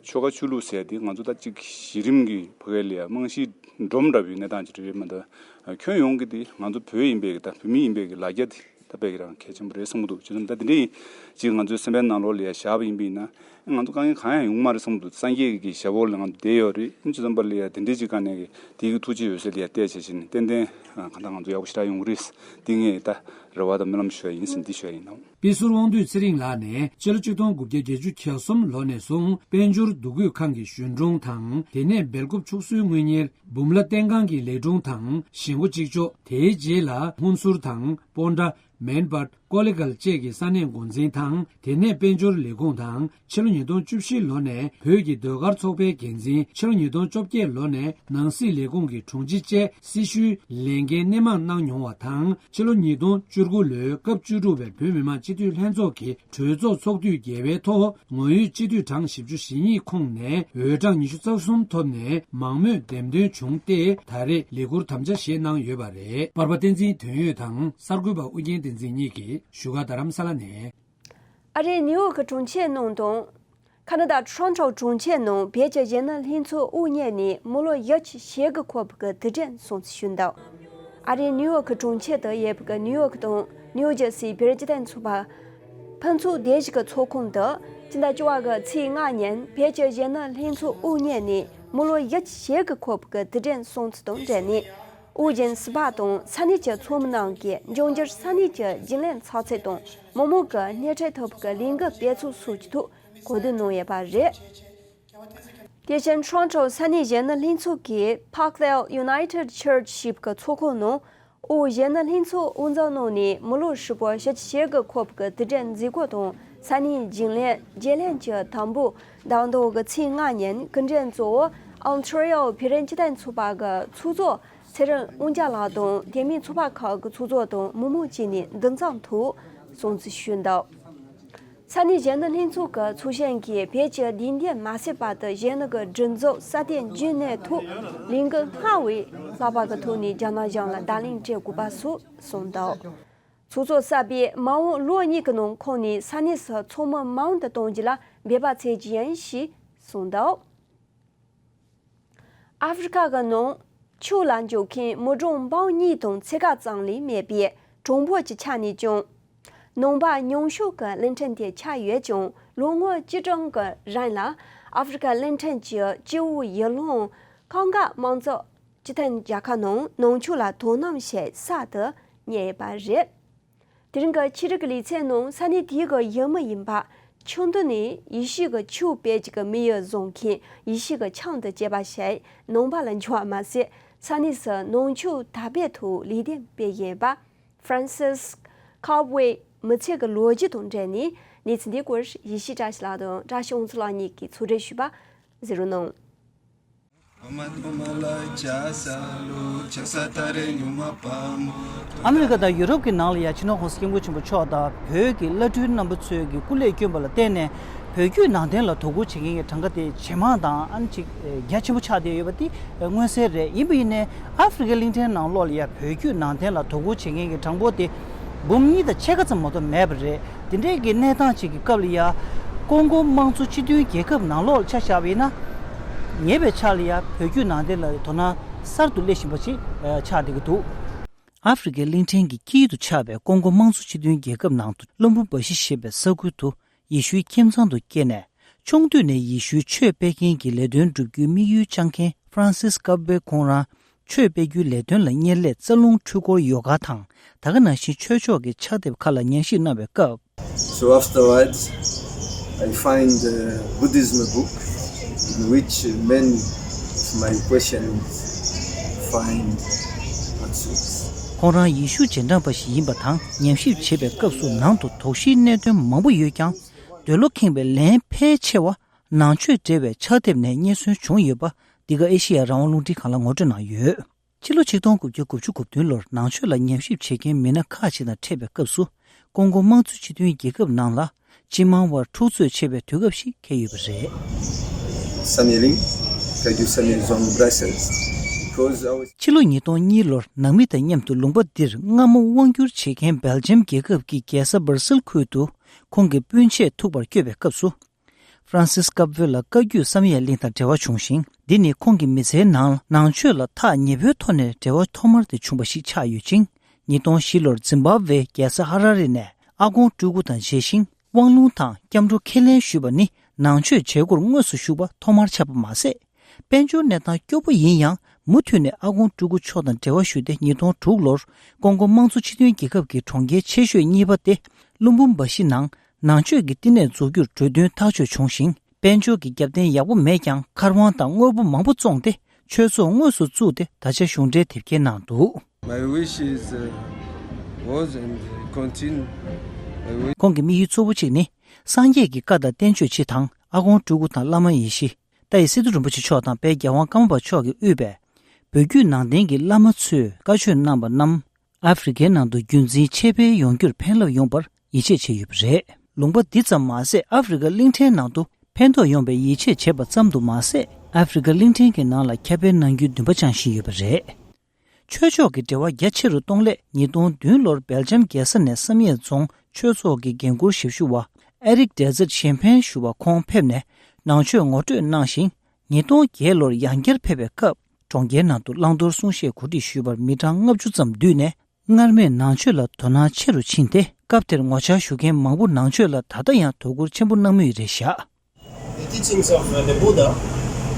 ཆོལ་ཁ་ཆོས་ལུགས་ཟེར་དེ་ང་ཚོ་ད་ཅིག་གཞི་རིམ་གྱི་ཕ་གི་ལ་ཡ་རྨང་གཞི་འགྲོམ་འདྲ་བའི་གནས་སྟངས་ཅིག་རེད་མ་གཏོགས། ཁྱོན་ཡོངས་ཀྱི་དེ་ང་ཚོ་བོད་ཡིན་པའི་ད་བོད་མི་ཡིན་པའི་གི་ལ་རྒྱ་དེ་ད་དཔེ་གི་རང་གལ་ཆེན་པོ་རེད་བསམ་གྱི་འདུག། བྱས་ཙང་ད་དེ་འདྲ་ཡིན་ཅིག་ང་ཚོའི་སེམས་པའི་ནང་ལོགས་ལ་ཡ་བཞག་པ་ཡིན་པ་ཡིན་ན། ང་ཚོ་དཀའ་ངལ་གང་ཡང་ཡོང་གི་མ་རེད་བསམ་འདུག། སངས་རྒྱས་ཀྱི་ཞབས་འོག་ལ་ང་ཚོ་བསྡད་ཡོད་རེད། ཨིན་ཅི་ཙམ་པ་ལ་ཡ་དེ་འདྲའི་ཅིག་ག་ནས་ཀྱི་དེ་གི་ཐུགས་རྗེ་འོད་ཟེར་ལ་ཡ་བལྟས་བྱས་བྱས་ནས་ཏན་ཏན་གང་ལྟར་ང་ཚོ་ཡག་པོ་ཞེ་དྲག་ཡོང་གི་རེད། འདི་ངས་ད་རེ་བ་དང་སྨོན་ལམ་ཞུ་ཡ་ཡིན་ཟེར་འདི་ཞུ་ཡ་ཡིན་ནོ། དཔེ་ཟུར་དབང་འདུས་ཚེ་རིང་ལགས་ནས་སྤྱི་ལོ་ཆིག་སྟོང་དགུ་བརྒྱ་བརྒྱད་ཅུ་གྱ་གསུམ་ལོ་ནས་བཟུང་དཔལ་འབྱོར་འདུ་འགོད་ཁང་གི་གཞོན་དྲུང་དང་དེ་ནས་སྦེལ་ཀོབ་ཕྱུགས་གསོའི་དངུལ་གཉེར་འབུམ་ལ་བསྟེན་ཁང་གི་ལས་དྲུང་དང་ཞེན་ཁོག་གཅིག་ལྕོགས། དེའི་རྗེས་ལ་ཧུན་སུར་དང་སྤོན་ཊ། མེན་པར། ཀོ་ལི་གལ་བཅས་ཀྱི་ས་གནས་འགོ་འཛིན་དང་དེ་ནས་དཔལ་འབྱོར་ལས་ཁུངས་དང་། ཕྱི་ལོ་ཉིས་སྟོང་བཅུ་བཞི་ལོ་ནས་བོད་ཀྱི་ཟློས་གར་ཚོགས་པའི་འགན་འཛིན། ཕྱི་ལོ་ཉིས་སྟོང་བཅོ་བརྒྱད་ལོ་ནས་ནང་སྲིད་ལས་ཁུངས་ཀྱི་དྲུང་ཆེ་བཅས་སྲི་ཞུའི་ལས་འགན་སྣེ་མང་གནང་མྱོང་བ་དང་། ཕྱི་ལོ་ཉིས་སྟོང་བཅུ་དགུ་ལོའི་སྐབས་བཅུ་དྲུག་པའི་བོད་མི་མང་སྤྱི་འཐུས་ལྷན་ཚོགས་ཀྱི་གྲོས་ཚོགས་ཚོགས་དུས་བརྒྱད་པའི་ཐོག་ངོ་ཡོད་སྤྱི་འཐུས་གྲངས་བཞི་བཅུ་ཞེ་གཉིས་ཁོངས་ནས་འོས་གྲངས་ཉི་ཤུ་རྩ་གསུམ་ཐོབ་ནས་མང་མོས་འདེམས་ཐོན་བྱུང་སྟེ། ད་རེས་ལས་ཁུར་དམ་བཅའ་བཞེས་གནང་ཡོད་པ་རེད། པར་པ་བསྟན་འཛིན་དོན་ཡོད་དང་གསར་འགོད་པ་ཨུ་རྒྱན་བསྟན་འཛིན་གཉིས་ཀྱིས་བཞུགས་སྒར་རྡ་རམ་ས་ལ་ནས། ཨ་རིའི་ནིའུ་ཡོག་གི་གྲོང་ཁྱེར་ནང་དང་། ཁ་ན་ཌ་ཊོ་རོན་ཊོ་གྲོང་ཁྱེར་ནང་བོད་ཀྱི་གཞོན་ནུ་ལྷན་ཚོགས་དབུ་བརྙེས་ནས་མི་ལོ་བཞི་བཅུ་ཞེ་དགུ་འཁོར་བའི་དུས་དྲན་སྲུང་བརྩི་ཞུས་འདུག། ཨ་རིའི་ནིའུ་ཡོག་གི་གྲོང་ཁྱེར་དུ་ཡོད་པའི་ནིའུ་ཡོག་དང་ནིའུ་ཇར་སིའི་བོད་རིགས་སྤྱི་མཐུན་ཚོགས་པ་ཕུན་ཚོགས་སྡེ་བཞི་གི་ཚོགས་ཁང་དུ་སྤྱི་ཟླ་བཅུ་པ་གི་ཚེས་ལྔ་ཉིན་བོད་ཀྱི་གཞོན་ནུ་ལྷན་ཚོགས་དབུ་བརྙེས་ནས་ མི་ལོ་བཞི་བཅུ་ཞེ་དགུ་འཁོར་བའི་དུས་དྲན་སྲུང་བརྩི་དང་འབྲེལ་ནས། དབུས་རྒྱན་སི་པ་དང་ས་གནས་ཀྱི་ཚོགས་མི་རྣམས་ཀྱིས་འབྱུང་འགྱུར་ས་གནས་ཀྱི་རྒྱུན་ལས་ཚགས་ཚུད་དང་མི་མང་གི་སྣེ་ཁྲིད་ཐུབ་པའི་ལས་འགུལ་སྤེལ་ཚུལ་སོགས་ཀྱི་ཐོག་གོ་བསྡུར་གནང་ཡོད་པ་རེད། དེ་བཞིན་Toronto་ས་གནས་གཞོན་ནུ་ལྷན་ཚོགས་ཀྱིས་Parkdale United Church་ཞེས་པའི་ཚོགས་ཁང་ནང་དབུས་གཞོན་ནུ་ལྷན་ཚོགས་དབུ་འཛུགས་གནང་ནས། མི་ལོ་ཧྲིལ་པོ་བཞི་བཅུ་ཞེ་དགུ་འཁོར་བའི་དུས་དྲན་མཛད་སྒོ་དང་། ས་གནས་རྒྱུན་ལས་རྗེས་ལྷན་གྱི་དང་པོ་ཟླ་མདོ་གི་ཚེས་ལྔ་ཉིན་སྐུ་མགྲོན་གཙོ་བོ་Ontario་བོད་རིགས་སྤྱི་མཐུན་ཚོགས་པ་གི་ཚོགས་གཙོ་ཚེ་རིང་དབང་རྒྱལ་ལགས་དང་། དེ་མིན་ཚོགས་པ་ཁག་གི་ཚོགས་གཙོ་དང་མི་མང་བཅས་ནས་འདུ་འཛོམས་ཐོག་སྲུང་བརྩི་ཞུས་འདུག་ས་གནས་གཞོན་ནུ་ལྷན་ཚོགས་ཀྱི་ཚོགས་གཞོན་གྱིས་བོད་ཀྱི་བདེ་འདུན་མ་ཟད་པར་དུ་གཞོན་ནུ་གི་སྒྲིག་འཛུགས་སྲ་བརྟན་རྒྱུན་གནས་ཐོག་ལས་འགུལ་སྔར་བས་ལྷག་པ་གི་ཐོག་ནས་རྒྱ་ནག་གཞུང་ལ་བརྡ་ལན་སྤྲད་དགོས་པ་སོགས་གསུངས་འདུག་ཚོགས་གཙོ་གསར་པས་མ་འོངས་ལོ་གཉིས་ཀྱི་ནང་ཁོང་ནས་ས་གནས་སུ་ཚོགས་མི་མང་དུ་གཏོང་རྒྱུ་ལ་འབད་པ་བྱེད་རྒྱུ་ཡིན་ཞེས་གསུངས་འདུག་ཨ་ཧྥེ་རི་ཁ་གི་ནང་ཆོས་ལ་འཇུག་མཁན་མི་གྲངས་འབུམ་གཉིས་དང་ཕྱེད་ཀ་ཙམ་ལས་མེད་པའི་གྲངས་འབོར་གྱི་ཆ་ནས་ཀྱང་། ནང་པ་ཉུང་ཤོས་ཀྱི་གླིང་ཕྲན་དེ་ཆགས་ཡོད་ཀྱང་། ལོ་ངོ་བཅུ་གྲངས་ཀྱི་རིང་ལ་ཨ་ཧྥེ་རི་ཁ་གླིང་ཕྲན་གྱི་སྤྱི་བོ་ཡུལ་ལུང་ཀོང་ག་དམངས་གཙོ་སྤྱི་མཐུན་རྒྱལ་ཁབ་ནང་ནང་ཆོས་ལ་དོ་སྣང་བྱེད་ས་དུ་གནས་ཡོད་པ་རེད། དེ་རིང་གི་ཆེད་སྒྲིག་གི་ལེ་ཚན་ནང་ས་གནས་དེའི་གི་ཡུལ་མི་ཡིན་པ། ཆུང་དུས་ནས་ཡེ་ཤུ་གི་ཆོས་སྤེལ་རྒྱུ་གི་དམིགས་ཡུལ་བཟུང་མཁན་ཡེ་ཤུ་གི་ཆང་དུ་བཅས་པ་ཞིག་ནང་པ་ལ་འགྱུར་བ་མ་ཟད། ས་གནས་སུ་ནང་ཆོས་དར་སྤེལ་ཐོག་ལས་དོན་སྤེལ་བཞིན་པ། Francis Cowboy་མི་ཚེ་གི་ལོ་རྒྱུས་དང་འབྲེལ་ནས་གནས་ཚུལ་འདིའི་སྐོར་ཡེ་ཤུ་བཀྲ་ཤིས་ལགས་དང་བཀྲ་ཤིས་དབང་ཕྱུག་ལགས་གཉིས་ཀྱིས་ཕྱོགས་སྒྲིག་ཞུས་པ་གཟིགས་རོགས་གནང་། ཨ་མི་རི་ཀ་དང་ཡུ་རོབ་ཀྱི་ནང་ལ་ཡང་སྤྱི་ནོར་༸གོང་ས་༸སྐྱབས་མགོན་ཆེན་པོ་མཆོག་དང་བོད་ཀྱི་བླ་སྤྲུལ་རྣམ་པ་ཚོས་ཀྱི་སྐུ་ལས་བསྐྱོན་པ་ལ་བརྟེན་ནས། བོད་བརྒྱུད་ནང་བསྟན་ལ་དོ་ཁུར་བྱེད་མཁན་གྱི་གྲངས་ཀ་དེ་ཇེ་མང་དང་ཨ་ནི་ཅིག་རྒྱ་ཆེན་པོ་ཆགས་བསྡད་ཡོད་པ་དེ་མངོན་གསལ་རེད། ཡིན་པ་ཡིན་ནའི་ཨ་ཧྥེ་རི་ཁའི་གླིང་ཕྲན་ནང་ལོགས་ལ་ཡང་བོད་བརྒྱུད་ནང་བསྟན་ལ་དོ་ཁུར་བྱེད་མཁན་གྱི་གྲངས་འབོར་དེ་འབུམ་གཉིས་དང་ཕྱེད་ཀ་ཙམ་མ་གཏོགས་མེད་པ་རེད། དེ་འདྲའི་གི་གནས་སྟངས་ཅིག་གི་སྐབས་ལ་ཡ། ཀོང་ཀོ་དམངས་གཙོ་སྤྱི་མཐུན་རྒྱལ་ཁབ་ནང་ལོགས་ལ་ཆ་བཞག་པ་ཡིན་ན། ཉེ་བའི་ཆར་ལ་ཡ་བོད་བརྒྱུད་ནང་བསྟན་ལ་དོ་སྣང་གསར་དུ་སླེབས་བཞིན་པ་ཅིག་ཆགས་བསྡད་ཀྱི་འདུག་ཨ་ཧྥེ་རི་ཁའི་གླིང་ཕྲན་གྱི་དཀྱིལ་དུ་ཆགས་པའི་ཀོང་ཀོ་དམངས་གཙོ་སྤྱི་མཐུན་རྒྱལ་ཁབ་ནང་དུ་ལྷུན་པོ་འབའ་ཞི་ཞེས་པའི་ས་ཁུལ་དུ་ཡེ་ཤུའི་ཁྱིམ་ཚང་དུ་སྐྱེས་ནས། ཆུང་དུས་ནས་ཡེ་ཤུའི་ཆོས་སྤེལ་མཁན་གྱི་ལས་དོན་བསྒྲུབ་རྒྱུའི་དམིགས་ཡུལ་བཅངས་མཁན་Francis་ཀབ་བེ་ཁོང་རང་ཆོས་སྤེལ་རྒྱུའི་ལས་དོན་ལ་གཉེར་སླད་རྩ་རླུང་འཕྲུལ་འཁོར་ཡོ་ག་དང་ད་ག་ནང་བཞིན་ཆོས་ཕྱོགས་ཀྱི་ཕྱག་དེབ་ཁག་ལ་ཉམས་ཞིབ་གནང་བའི་སྐབས། So afterwards, I find the Buddhism book in which many of my questions find answers. ཁོང་རང་ཡེ་ཤུ་རྗེས་འབྲང་པ་ཞིག་ཡིན་པ་དང་ཉམས་ཞིབ་བྱེད་པའི་སྐབས་སུ་ནང་དུ་དོགས་གཞིའི་གནད་དོན་མང་པོ་ཡོད་ཀྱང་། འདོད་བློ་ཁེངས་པའི་ལན་ཕལ་ཆེ་བ་ནང་ཆོས་འབྲེལ་བའི་ཕྱག་དེབ་ནས་རྙེད་སོན་བྱུང་ཡོད་པ་འདི་ག་ཨེ་ཤེ་ཡ་རང་དབང་རླུང་འཕྲིན་ཁང་ལ་ངོ་སྤྲོད་གནང་ཡོད། ཕྱི་ལོ་ཆིག་སྟོང་དགུ་བརྒྱ་དགུ་བཅུ་གོ་བདུན་ལོར་ནང་ཆོས་ལ་ཉམས་ཞིབ་བྱེད་མཁན་མི་སྣ་ཁག་ཅིག་དང་འཕྲད་པའི་སྐབས་སུ། ཀོང་ཀོ་དམངས་གཙོ་སྤྱི་མཐུན་རྒྱལ་ཁབ་ནང་ལ་སྤྱི་དམངས་དབར་འཁྲུག་རྩོད་ཆེ་བའི་དུས་སྐབས་ཤིག་འཁེལ་ཡོད་པ་རེད། Samyeling, Kagyu Samye Zong Brussels, because I was ཕྱི་ལོ་ཉིས་སྟོང་གཉིས་ལོར་ནང་མི་དང་མཉམ་དུ་ལུང་པ་འདིར་སྔ་མོ་དབང་བསྒྱུར་བྱེད་མཁན་སྦེལ་ཇམ་རྒྱལ་ཁབ་ཀྱི་རྒྱལ་ས་སྦར་སིལ་ཁུལ་དུ་ཁོང་གི་སྤུན་མཆེད་ཐུག་པར་བསྐྱོད་པའི་སྐབས་སུ། ཧྥ་རན་སིས་ཀབ་ཝེ་ལ་བཀའ་བརྒྱུད་བསམ་ཡས་གླིང་དང་འབྲེལ་བ་བྱུང་ཞིང་། འདི་ནི་ཁོང་གི་མི་ཚེའི་ནང་ནང་ཆོས་ལ་ཐག་ཉེ་པོའི་ཐོག་ནས་འབྲེལ་བ་ཐོག་མར་དེ་བྱུང་བ་ཞིག་ཆགས་ཡོད་ཅིང་། ཉིས་སྟོང་བཞི་ལོར་ཛིམ་བྷབ་ཝེའི་རྒྱལ་ས་ཧ་ར་རི་ནས་ཨ་ཁོང་སྤྲུལ་སྐུ་དང་མཇལ་ཞིང་། དབང་ལུང་དང་སྐྱབས་འགྲོ་ཁས་ལེན་ཞུས་པ་ནི་ནང་ཆོས་བྱེད་སྒོར་དངོས་སུ་ཞུགས་པ་ཐོག་མར་ཆགས་པ་མ་ཟད། དཔལ་འབྱོར་གནས་སྟངས་སྐྱོ་པོ་ཡིན་ཡང་མུ་མཐུད་ནས་ཨ་ཁོང་སྤྲུལ་སྐུ་མཆོག་དང་འབྲེལ་བ་ཞུས་ཏེ། ཉིས་སྟོང་དྲུག་ལོར་ཀོང་ཀོ་དམངས་གཙོ་སྤྱི་མཐུན་རྒྱལ་ཁབ་ཀྱི་གྲོང་ཁྱེར་ཆེ་ཤོས་གཉིས་པ་སྟེ་ལུམ་བུམ་བྷ་ཤི་ནང་ནང་ཆོས་ཀྱི་བསྟི་གནས་འཛུགས་རྒྱུར་གྲོས་མཐུན་ཐག་གཅོད་བྱུང་ཞིང་། དཔལ་འབྱོར་གྱི་རྒྱབ་རྟེན་ཡག་པོ་མེད་ཀྱང་ཁ་དབང་དང་དངོས་པོ་མང་པོ་བཙོངས་ཏེ་ཆོས་ཚོགས་དངོས་སུ་བཙུགས་ཏེ་ད་ཆ་གཞུང་འབྲེལ་དེབ་སྐྱེལ་གནང་འདུག། My wish is, uh, was and continue. My wish. ཁོང་གི་དམིགས་ཡུལ་གཙོ་བོ་གཅིག་ནི་སངས་རྒྱས་ཀྱི་བཀའ་དང་བསྟན་བཅོས་སྤྱི་དང་ཨ་ཁོང་སྤྲུལ་སྐུ་དང་བླ་མ་ཡེ་ཤེས། ཏཱའི་སི་ཏུ་རིན་པོ་ཆེ་མཆོག་དང་དཔལ་རྒྱལ་དབང་ཀརྨ་པ་མཆོག་གིས་དབུས་པའི་བོད་བརྒྱུད་ནང་བསྟན་གྱི་བླ་མ་ཚོས་བཀའ་ཆོས་གནང་བ་རྣམས་ཨ་ཧྥེ་རི་ཁའི་ནང་དུ་རྒྱུན་འཛིན་ཆེད་ཕེབས་ཡོང་རྒྱུར་ཕན་རླབས་ཡོང་བར་ཡིད་ཆེས་བྱས་ཡོད་པ་རེད། ལུང་པ་འདི་ཙམ་མ་ཟད་ཨ་ཧྥེ་རི་ཁ་གླིང་ཕྲན་ནང་དུ་ཕན་ཐོགས་ཡོང་བའི་ཡིད་ཆེས་བྱས་པ་ཙམ་དུ་མ་ཟད། ཨ་ཧྥེ་རི་ཁ་གླིང་ཕྲན་གྱི་ནང་ལ་ཁྱབ་སྤེལ་གནང་རྒྱུའི་འདུན་པ་བཅངས་བཞིན་ཡོད་པ་རེད། ཆོས་ཕྱོགས་ཀྱི་འབྲེལ་བ་རྒྱ་ཆེ་རུ་གཏོང་སླད་ཉིས་སྟོང་བདུན་ལོར་སྦེལ་ཇམ་རྒྱལ་ས་ནས་བསམ་ཡས་རྫོང་ཆོས་ཚོགས་ཀྱི་འགན་འཁུར་ཞབས་ཞུ་བ་ཨེ་རིག་ཌེ་ཛེར་ཤན་ཕན་ཞུ་བ་ཁོང་ཕེབས་ནས་ནང་ཆོས་ངོ་སྤྲོད་གནང་ཞིང་། ཉིས་སྟོང་བརྒྱད་ལོར་ཡང་བསྐྱར་ཕེབས་པའི་སྐབས་གྲོང་ཁྱེར་ནང་དུ་བླང་དོར་གསུང་བཤད་གོ་སྒྲིག་ཞུས་པར་མི་གྲངས་ལྔ་བཅུ་ཙམ་འདུས་ནས་སྔར་མེད་ནང་ཆོས་ལ་དོ་སྣང་ཆེ་རུ་ཕྱིན་ཏེ། སྐབས་དེར་ངོ་བཅར་ཞུ་མཁན་མང་པོ་ནང་ཆོས་ལ་ད་ལྟ་ཡང་དོ་ཁུར་ཆེན་པོ་གནང་མུས་རེད་བཞག། The teachings of, uh, the Buddha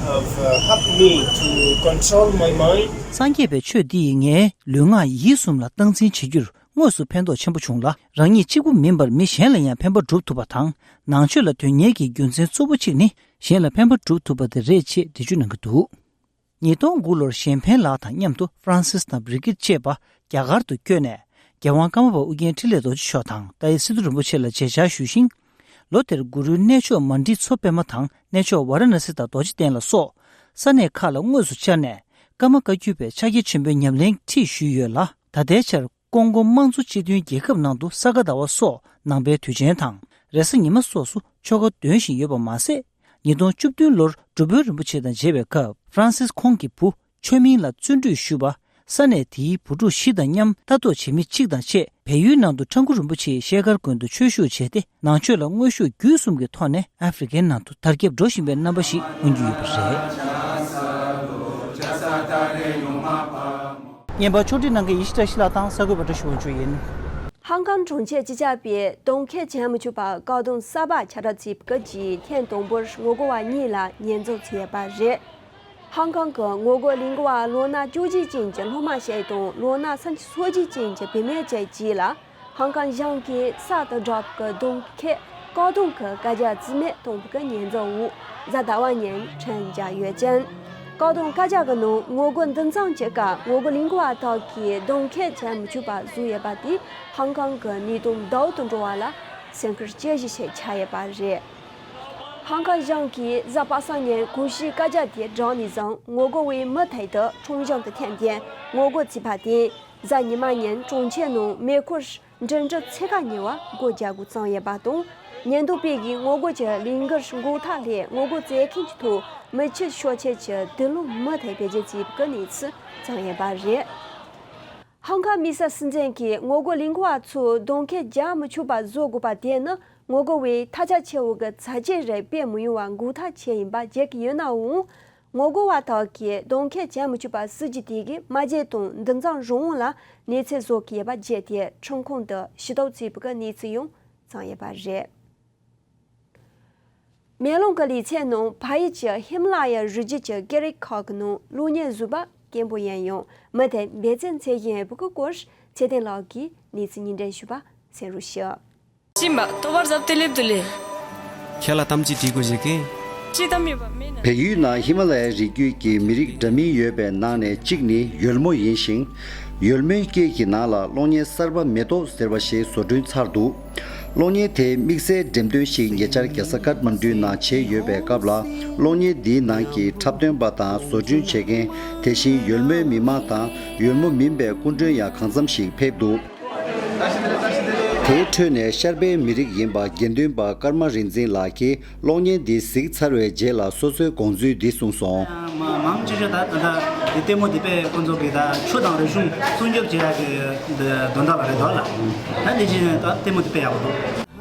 have uh, helped me to control my mind. སངས་རྒྱས་པའི་ཆོས་འདི་ཡིས་ངའི་ལུས་ངག་ཡིད་གསུམ་ལ་སྟངས་འཛིན་བྱེད་རྒྱུར་དངོས་སུ་ཕན་ཐོགས་ཆེན་པོ་བྱུང་ལ། རང་ཉིད་གཅིག་པུ་མིན་པར་མི་གཞན་ལ་ཡང་ཕན་པ་སྒྲུབ་ཐུབ་པ་དང་། ནང་ཆོས་ལ་དོན་གཉེར་གྱི་རྒྱུ་མཚན་གཙོ་བོ་གཅིག་ནི་གཞན་ལ་ཕན་པ་སྒྲུབ་ཐུབ་པ་དེ་རེད་ཅེས་འགྲེལ་བརྗོད་གནང་གི་འདུག། ཉིས་སྟོང་དགུ་ལོར་ཞན་ཕན་ལགས་དང་མཉམ་དུ་ཧྥ་རན་སིས་དང་བྷི་རི་ཀིད་བཅས་པ་རྒྱ་གར་དུ་བསྐྱོད་ནས། རྒྱལ་དབང་ཀརྨ་པ་ཨུ་རྒྱན་འཕྲིན་ལས་རྡོ་རྗེ་མཆོག་དང་ཏཱའི་སི་ཏུ་རིན་པོ་ཆེ་ལ་མཇལ་བཅར་ཞུས་ཤིང་། ལོ་དེར་གུ་རུའི་གནས་མཆོག་མན་ཌི་མཚོ་པདྨ་དང་གནས་མཆོག་ཝཱ་ར་ཎ་སི་དང་རྡོ་རྗེ་གདན་ལ་སོགས་ས་གནས་ཁག་ལ་དངོས་སུ་བཅར་ནས། ཀརྨ་བཀའ་བརྒྱུད་པའི་ཕྱག་རྒྱ་ཆེན་པོའི་ཉམས་ལེན་ཁྲིད་ཞུས་ཡོད་ལ། ད་ལྟའི་ཆར་ཀོང་ཀོ་དམངས་གཙོ་སྤྱི་མཐུན་རྒྱལ་ཁབ་ནང་དུ་ས་ག་ཟླ་བ་སོགས་ནང་པའི་དུས་ཆེན་དང་རེས་གཟའ་ཉི་མ་སོགས་སུ་ཆོ་ག་འདོན་བཞིན་ཡོད་པ་མ་ཟད། ཉིས་སྟོང་བཅུ་བདུན་ལོར་སྒྲུབ་དཔོན་རིན་པོ་ཆེ་དང་མཇལ་བའི་སྐབས། ཧྥ་རན་སིས་ཁོང་གི་བུ་ཆོས་མིང་ལ་བརྩོན་འགྲུས་ཞུ་བ། ས་གནས་དེའི་བུ་ཕྲུག་བཞི་དང་མཉམ་ལྟ་རྟོག་བྱེད་མི་གཅིག་དང་བཅས། བལ་ཡུལ་ནང་དུ་ཁྲ་འགུ་རིན་པོ་ཆེའི་ཤེལ་དཀར་དགོན་དུ་ཆོས་ཞུགས་བྱས་ཏེ། ནང་ཆོས་ལ་དངོས་ཤུགས་བརྒྱུད་གསུམ་གྱི་ཐོག་ནས་ཨ་ཧྥེ་རི་ཁའི་ནང་དུ་དར་ཁྱབ་འགྲོ་བཞིན་པའི་རྣམ་པ་ཞིག་མངོན་རྒྱུ་ཡོད་པ་རེད། བརྙན་པར་ཕྱོགས་སྒྲིག་གནང་མཁན་ཡེ་ཤེས་བཀྲ་ཤིས་ལགས་དང་གསར་འགོད་པ་བཀྲ་ཤིས་དབང་ཕྱུག་ཡིན། ཧང་ཀང་གྲོང་ཁྱེར་སྤྱི་ཁྱབ་པས་གདོང་ཁ་བྱེད་མི་ཆོག་པ་བཀག་སྡོམ་གསར་པ་ཁྱབ་བསྒྲགས་བྱས་པའི་རྗེས་ཐེངས་དང་པོར་ངོ་རྒོལ་བ་གཉིས་ལ་ཉེས་འཛུགས་བྱས་པ་རེད། ཧང་ཀང་གི་ངོ་རྒོལ་ལས་འགུལ་བ་ལོ་ན་བཅུ་གཅིག་ཅན་གྱི་སློབ་མ་ཞིག་དང་ལོ་ན་སུམ་ཅུ་སོ་གཅིག་ཅན་གྱི་བུད་མེད་ཅིག་བཅས་ལ། ཧང་ཀང་གཞུང་གིས་གསར་དུ་བསྒྲགས་པའི་གདོང་ཁའི་བཀག་སྡོམ་གྱི་བཀའ་རྒྱ་རྩིས་མེད་གཏོང་བའི་ཉེས་འཛུགས་འོག་གཟའ་ཟླ་བ་ཉིན་ཁྲིམས་བཅའ་ཡོད་ཅིང་། བཀག་སྡོམ་བཀའ་རྒྱ་གི་ནང་ངོ་རྒོལ་འདུ་འཛོམས་ཀྱི་སྐབས་ངོ་རྒོལ་ལས་འགུལ་བ་དག་གིས་གདོང་ཁ་བྱེད་མི་ཆོག་པ་བཟོས་ཡོད་པ་དེས་ཧང་ཀང་གི་གནས་སྟངས་ཟློག་ཏུ་འགྲོ་བ་ལ་སེམས་ཁུར་སྐྱེ་གཞི་ཞིག་ཆགས་ཡོད་པ་རེད། ཧང་ཀང་གཞུང་གིས་གཟའ་པ་སངས་ཉིན་གོང་ཞུས་བཀའ་རྒྱ་དེ་བསྒྲགས་ནས་བཟུང་ངོ་རྒོལ་བའི་མུ་མཐུད་དུ་ཁྲོམ་གཞུང་དུ་ཐེམས་ཏེ་ངོ་རྒོལ་བྱས་པ་དེས། གཟའ་ཉི་མ་ཉིན་གྲོང་ཁྱེར་ནང་མེ་འཁོར་འགྲིམ་འགྲུལ་ཚད་བཀག་གཉེར་བ་སྒོ་རྒྱག་དགོས་བརྩམས་ཡོད་པ་དང་། ཉེན་རྟོག་པས་ཀྱིས་ངོ་རྒོལ་གྱི་ལས་འགུལ་འགོག་ཐབས་སླད་ངོ་རྒོལ་བྱེད་མཁན་གྱི་ཐོག་མི་ཆོས་ཕྱོགས་ཆས་ཀྱི་དུག་སློང་མུ་མཐུད་བེད་སྤྱོད་བྱས་པའི་གནས་ཚུལ་བརྩམས་ཡོད་པ་རེད། ཧང་ཀང་མི་སེར་སྲིད་འཛིན་གྱིས་ངོ་རྒོལ་ལས་འགུལ་བ་ཚོས་གདོང་ཁ་རྒྱག་མི་ཆོག་པ་བཟོ་དགོས་པ་དེ་ནི་ངོ་རྒོལ་བས་ཐལ་ཆ་ཆེ་བོ་གི་ཚ་གྱང་རེ་སྤེལ་མི་ཡོང་བ་འགོག་ཐབས་བྱེད་ཡིན་པ་བརྗོད་ཀྱི་ཡོད་ནའང་། ངོ་རྒོལ་བ་དག་གིས་གདོང་ཁ་བྱེད་མི་ཆོག་པ་སྲིད་ཇུས་དེ་གའི་མ་བརྗེད་དང་འདུ་འཛོམས་རང་དབང་ལ་གནོད་འཚེ་བཟོ་གི་ཡོད་པ་བརྗོད་དེ་ཁྲིམས་ཁང་དུ་ཞུ་གཏུག་བྱས་པའི་གནས་ཚུལ་ཡང་བརྩམས་ཡོད་པ་རེད། མེ་ལོང་གི་ལེ་ཚན་ནང་ཕ་ཡུལ་གྱི་ཧི་མ་ལ་ཡའི་རི་རྒྱུད་ཀྱི་སྐད་རིགས་ཁག་གི་ནང་གློག་བརྙན་བཟོས་པ་སྐད་འབོད་ཡིན་ཡང་མུ་མཐུད་འབད་བརྩོན་བྱེད་བཞིན་ཡོད་པའི་སྐོར་ཚེ་བརྟན་ལགས་ཀྱིས་གནས་ཚུལ་སྙན་སྒྲོན་ཞུས་པ་གསན་རོགས་ཞུ། ཕྱིན་པ་ལྟོ་བར་ཟབ་ཏི་ལེབ་ཏི་ལེ། ཁྱེད་ལ་གཏམ་ཅི་དྲིས་དགོས་ཞེས་ཀྱིན། ཅི་གཏམ་ཡོད་པ་མེད་ན། བལ་ཡུལ་ནང་ཧི་མ་ལ་ཡའི་རི་རྒྱུད་ཀྱི་མི་རིགས་འདྲ་མིན་ཡོད་པའི་ནང་ནས་གཅིག་ནི་ཡོལ་མོ་ཡིན་ཞིང་། ཡོལ་མོའི་སྐད་ཀྱི་ནང་ལ་གློག་བརྙན་གསར་པ་མེ་ཏོག་ཟེར་བ་ཞིག་བཟོ་སྐྲུན་ཚར་འདུག། གློག་བརྙན་དེའི་དམིགས་བསལ་འགྲེམས་སྟོན་ཞིག་ཉེ་ཆར་རྒྱལ་ས་ཀཏ་མན་ཌུའི་ནང་བྱས་ཡོད་པའི་སྐབས་ལ། གློག་བརྙན་འདིའི་ནང་གི་འཁྲབ་སྟོན་པ་དང་བཟོ་སྐྲུན་བྱེད་མཁན། དེ་བཞིན་ཡོལ་མོའི་མི་མང་དང་ཡོལ་མོ་མིན་པའི་སྐུ་མགྲོན་ཡང་གང་འཚམ་ཞིག་ཕེབས་འདུག། དེའི་ཁྲོད་ནས་ཤར་པའི་མི་རིགས་ཡིན་པ་དགེ་འདུན་པ་ཀརྨ་རིག་འཛིན་ལགས་ཀྱིས་གློག་བརྙན་འདི་གཟིགས་ཚར་བའི་རྗེས་ལ་སོ་སོའི་དགོངས་ཚུལ་འདི་གསུངས་སོང་། མང་ཆེ་ཤོས་ད་ད་ལྟ་དེ་ལྟད་མོ་དེ་དཔེ་ཁོང་ཚོ་གིས་ད་ཆོས་དང་རིག་གཞུང་སྲུང་སྐྱོབ་བྱེད་ཡག་གི་འདི་དོན་དག་ལ་རེད་འདུག་ལ། ད་འདི་བཞིན་ད་ལྟད་མོ་དེ་དཔེ་ཡག་པོ་འདུག།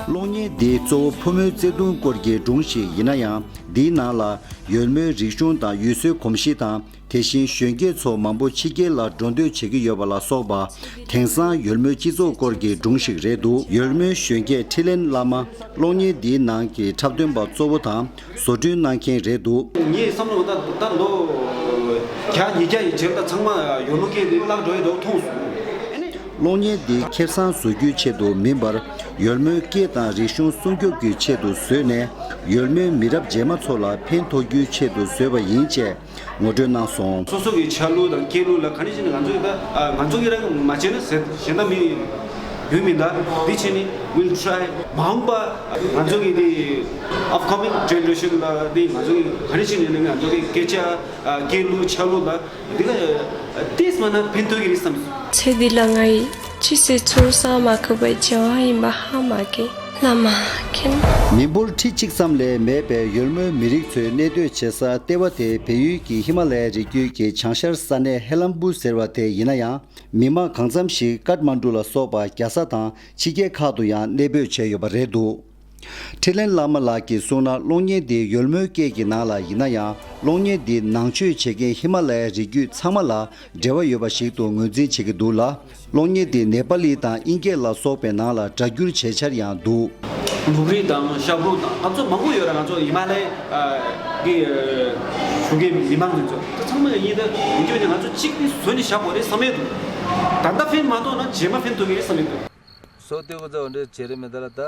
གློག་བརྙན་འདི་གཙོ་བོ་ཕོ་མོའི་བརྩེ་དུང་སྐོར་གྱི་སྒྲུང་ཞིག་ཡིན་ན་ཡང་། འདིའི་ནང་ལ་ཡོལ་མོའི་རིག་གཞུང་དང་ཡུལ་སྲོལ་གོམས་གཤིས་དང་། དེ་བཞིན་གཞོན་སྐྱེས་ཚོ་མང་པོ་ཕྱི་རྒྱལ་ལ་འགྲོ་འདོད་བྱེད་ཀྱི་ཡོད་པ་ལ་སོགས་པ། དེང་སང་ཡོལ་མོའི་སྤྱི་ཚོགས་སྐོར་གྱི་སྒྲུང་ཞིག་རེད་འདུག། ཡོལ་མོའི་གཞོན་སྐྱེས་ཁྲི་ལན་བླ་མ་གློག་བརྙན་འདིའི་ནང་གི་འཁྲབ་སྟོན་པ་གཙོ་བོ་དང་བཟོ་སྐྲུན་གནང་མཁན་རེད་འདུག། ངའི་བསམ་བློ་ད་ད་ལོ་བརྒྱ་ཉིས་བརྒྱ་ཡི་རྗེས་ལ་ཚང་མ་ཡོལ་མོ་སྐད་འདི་བརླག་འགྲོ་ཡི་འདུག་མཐོང་སོང་། གློག་བརྙན་འདི་ཁེ་བཟང་བཟོ་རྒྱུའི་ཆེད་དུ་མིན་པར། ཡོལ་མོའི་སྐད་དང་རིག་གཞུང་སྲུང་སྐྱོབ་ཀྱི་ཆེད་དུ་བཟོས་ནས། ཡོལ་མོའི་མི་རབས་རྗེས་མ་ཚོ་ལ་ཕན་ཐོགས་རྒྱུའི་ཆེད་དུ་བཟོས་པ་ཡིན་ཅེས་ངོ་སྤྲོད་གནང་སོང་། སོ་སོ་གི་ཆ་ལུགས་དང་སྐད་ལུགས་ལ་ག་ནས་ཅི་ནས་ང་ཚོ་གི་ད་ང་ཚོ་གི་རང་མ་བྱས་ན་ཟེར་གཞན་དག་མི་ཡོད་མིན་ད། འདི་བྱས་ནས་we'll try། མ་འོངས་པ་ང་ཚོ་གི་འདི་upcoming generation ལ་འདི་ང་ཚོ་གི་ག་ནས་ཅི་ནས་ང་ཚོ་གི་སྐད་ཆ་སྐད་ལུགས་ཆ་ལུགས་ལ། འདི་ལ་ཏིས་མ་ན་ཕན་ཐོགས་ཀྱི་རེད་བསམ། ཚེ་འདི་ལ་ང་ཡི་ཅི་ཟེར་ཚུར་བསམ་མ་ཁུག་པའི་བྱ་བ་ཡིན་པ་ཧ་མ་གོ་བླ་མ་མཁྱེན། མི་འབོར་ཁྲི་གཅིག་ཙམ་ལས་མེད་པའི་ཡོལ་མོའི་མི་རིགས་ཚོའི་གནས་སྡོད་བྱེད་ས་ལྟེ་བ་དེ་བལ་ཡུལ་གྱི་ཧི་མ་ལ་ཡའི་རི་རྒྱུད་ཀྱི་བྱང་ཤར་ས་གནས་ཧེ་ལམ་བུ་ཟེར་བ་དེ་ཡིན་ན་ཡང་། མི་མང་གང་འཚམ་ཞིག་ཀཏ་མན་ཌུ་ལ་སོགས་པ་རྒྱལ་ས་དང་ཕྱི་རྒྱལ་ཁག་ཏུ་ཡང་གནས་སྤོས་བྱས་ཡོད་པ་རེད་འདུག། འཕྲིན་ལས་བླ་མ་ལགས་ཀྱིས་གསུངས་ན། གློག་བརྙན་འདི་ཡོལ་མོའི་སྐད་ཀྱི་ནང་ལ་ཡིན་ན་ཡང་། གློག་བརྙན་འདི་ནང་ཆོས་བྱེད་མཁན་ཧི་མ་ལ་ཡའི་རི་རྒྱུད་ཚང་མ་ལ་འབྲེལ་བ་ཡོད་པ་ཞིག་ཏུ་ངོས་འཛིན་བྱེད་ཀྱི་འདུག་ལ། གློག་བརྙན་འདི་ནེ་པ་ལི་དང་དབྱིན་སྐད་ལ་སོགས་པའི་ནང་ལ་སྒྲ་བསྒྱུར་བྱེད་འཆར་ཡང་འདུག། ལུག་རིགས་དང་ཞབས་བྲོ་དང་ང་ཚོ་མང་པོ་ཡོད་ར། ང་ཚོ་ཧི་མ་ལ་ཡའི་གི་གཞུང་གི་མི་མང་ཚོ་ད་ཚང་མ་ཡིན་ད་ཡིན་གྱི་ང་ཚོ་གཅིག་ནི་བཟོ་ནས་བཞག་དགོས་རེད་བསམ་ཡས་འདུག། ད་ལྟ་ཕན་མ་ཐོགས་ན་རྗེས་མ་ཕན་ཐོགས་ཀྱི་རེད་བསམ་ཡས་འདུག། སོ་ཏི་ཀུ་ཙོ་འདྲ་བྱེད་རེད་མི་ད་ལ་ད་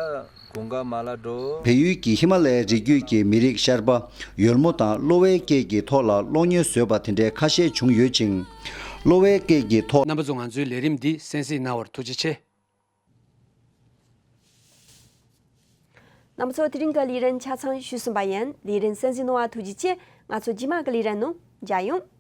དགུན་ཁ་མ་ལ་འགྲོ། བལ་ཡུལ་གྱི་ཧི་མ་ལ་ཡའི་རི་རྒྱུད་ཀྱི་མི་རིགས་ཤར་པ་ཡོལ་མོ་དང་གློ་བའི་སྐད་ཀྱི་ཐོག་ལ་གློག་བརྙན་བཟོས་པ་དེ་འདྲའི་ཁ་ཤས་བྱུང་ཡོད་ཅིང་། གློ་བའི་སྐད་ཀྱི་ཐོག་རྣམ་པ་ཚོ་ང་ཚོའི་ལས་རིམ་འདི་གསན་གཟིགས་གནང་བར་ཐུགས་རྗེ་ཆེ། རྣམ་པ་ཚོ་དེ་རིང་གི་ལས་རིམ་ཆ་ཚང་ཞུས་ཟིན་པ་ཡིན། ལས་རིམ་གསན་གཟིགས་གནང་བར་ཐུགས་རྗེ་ཆེ། ང་ཚོ་རྗེས་མ་གི་ལས་རིམ་ནང་མཇལ་ཡོང་།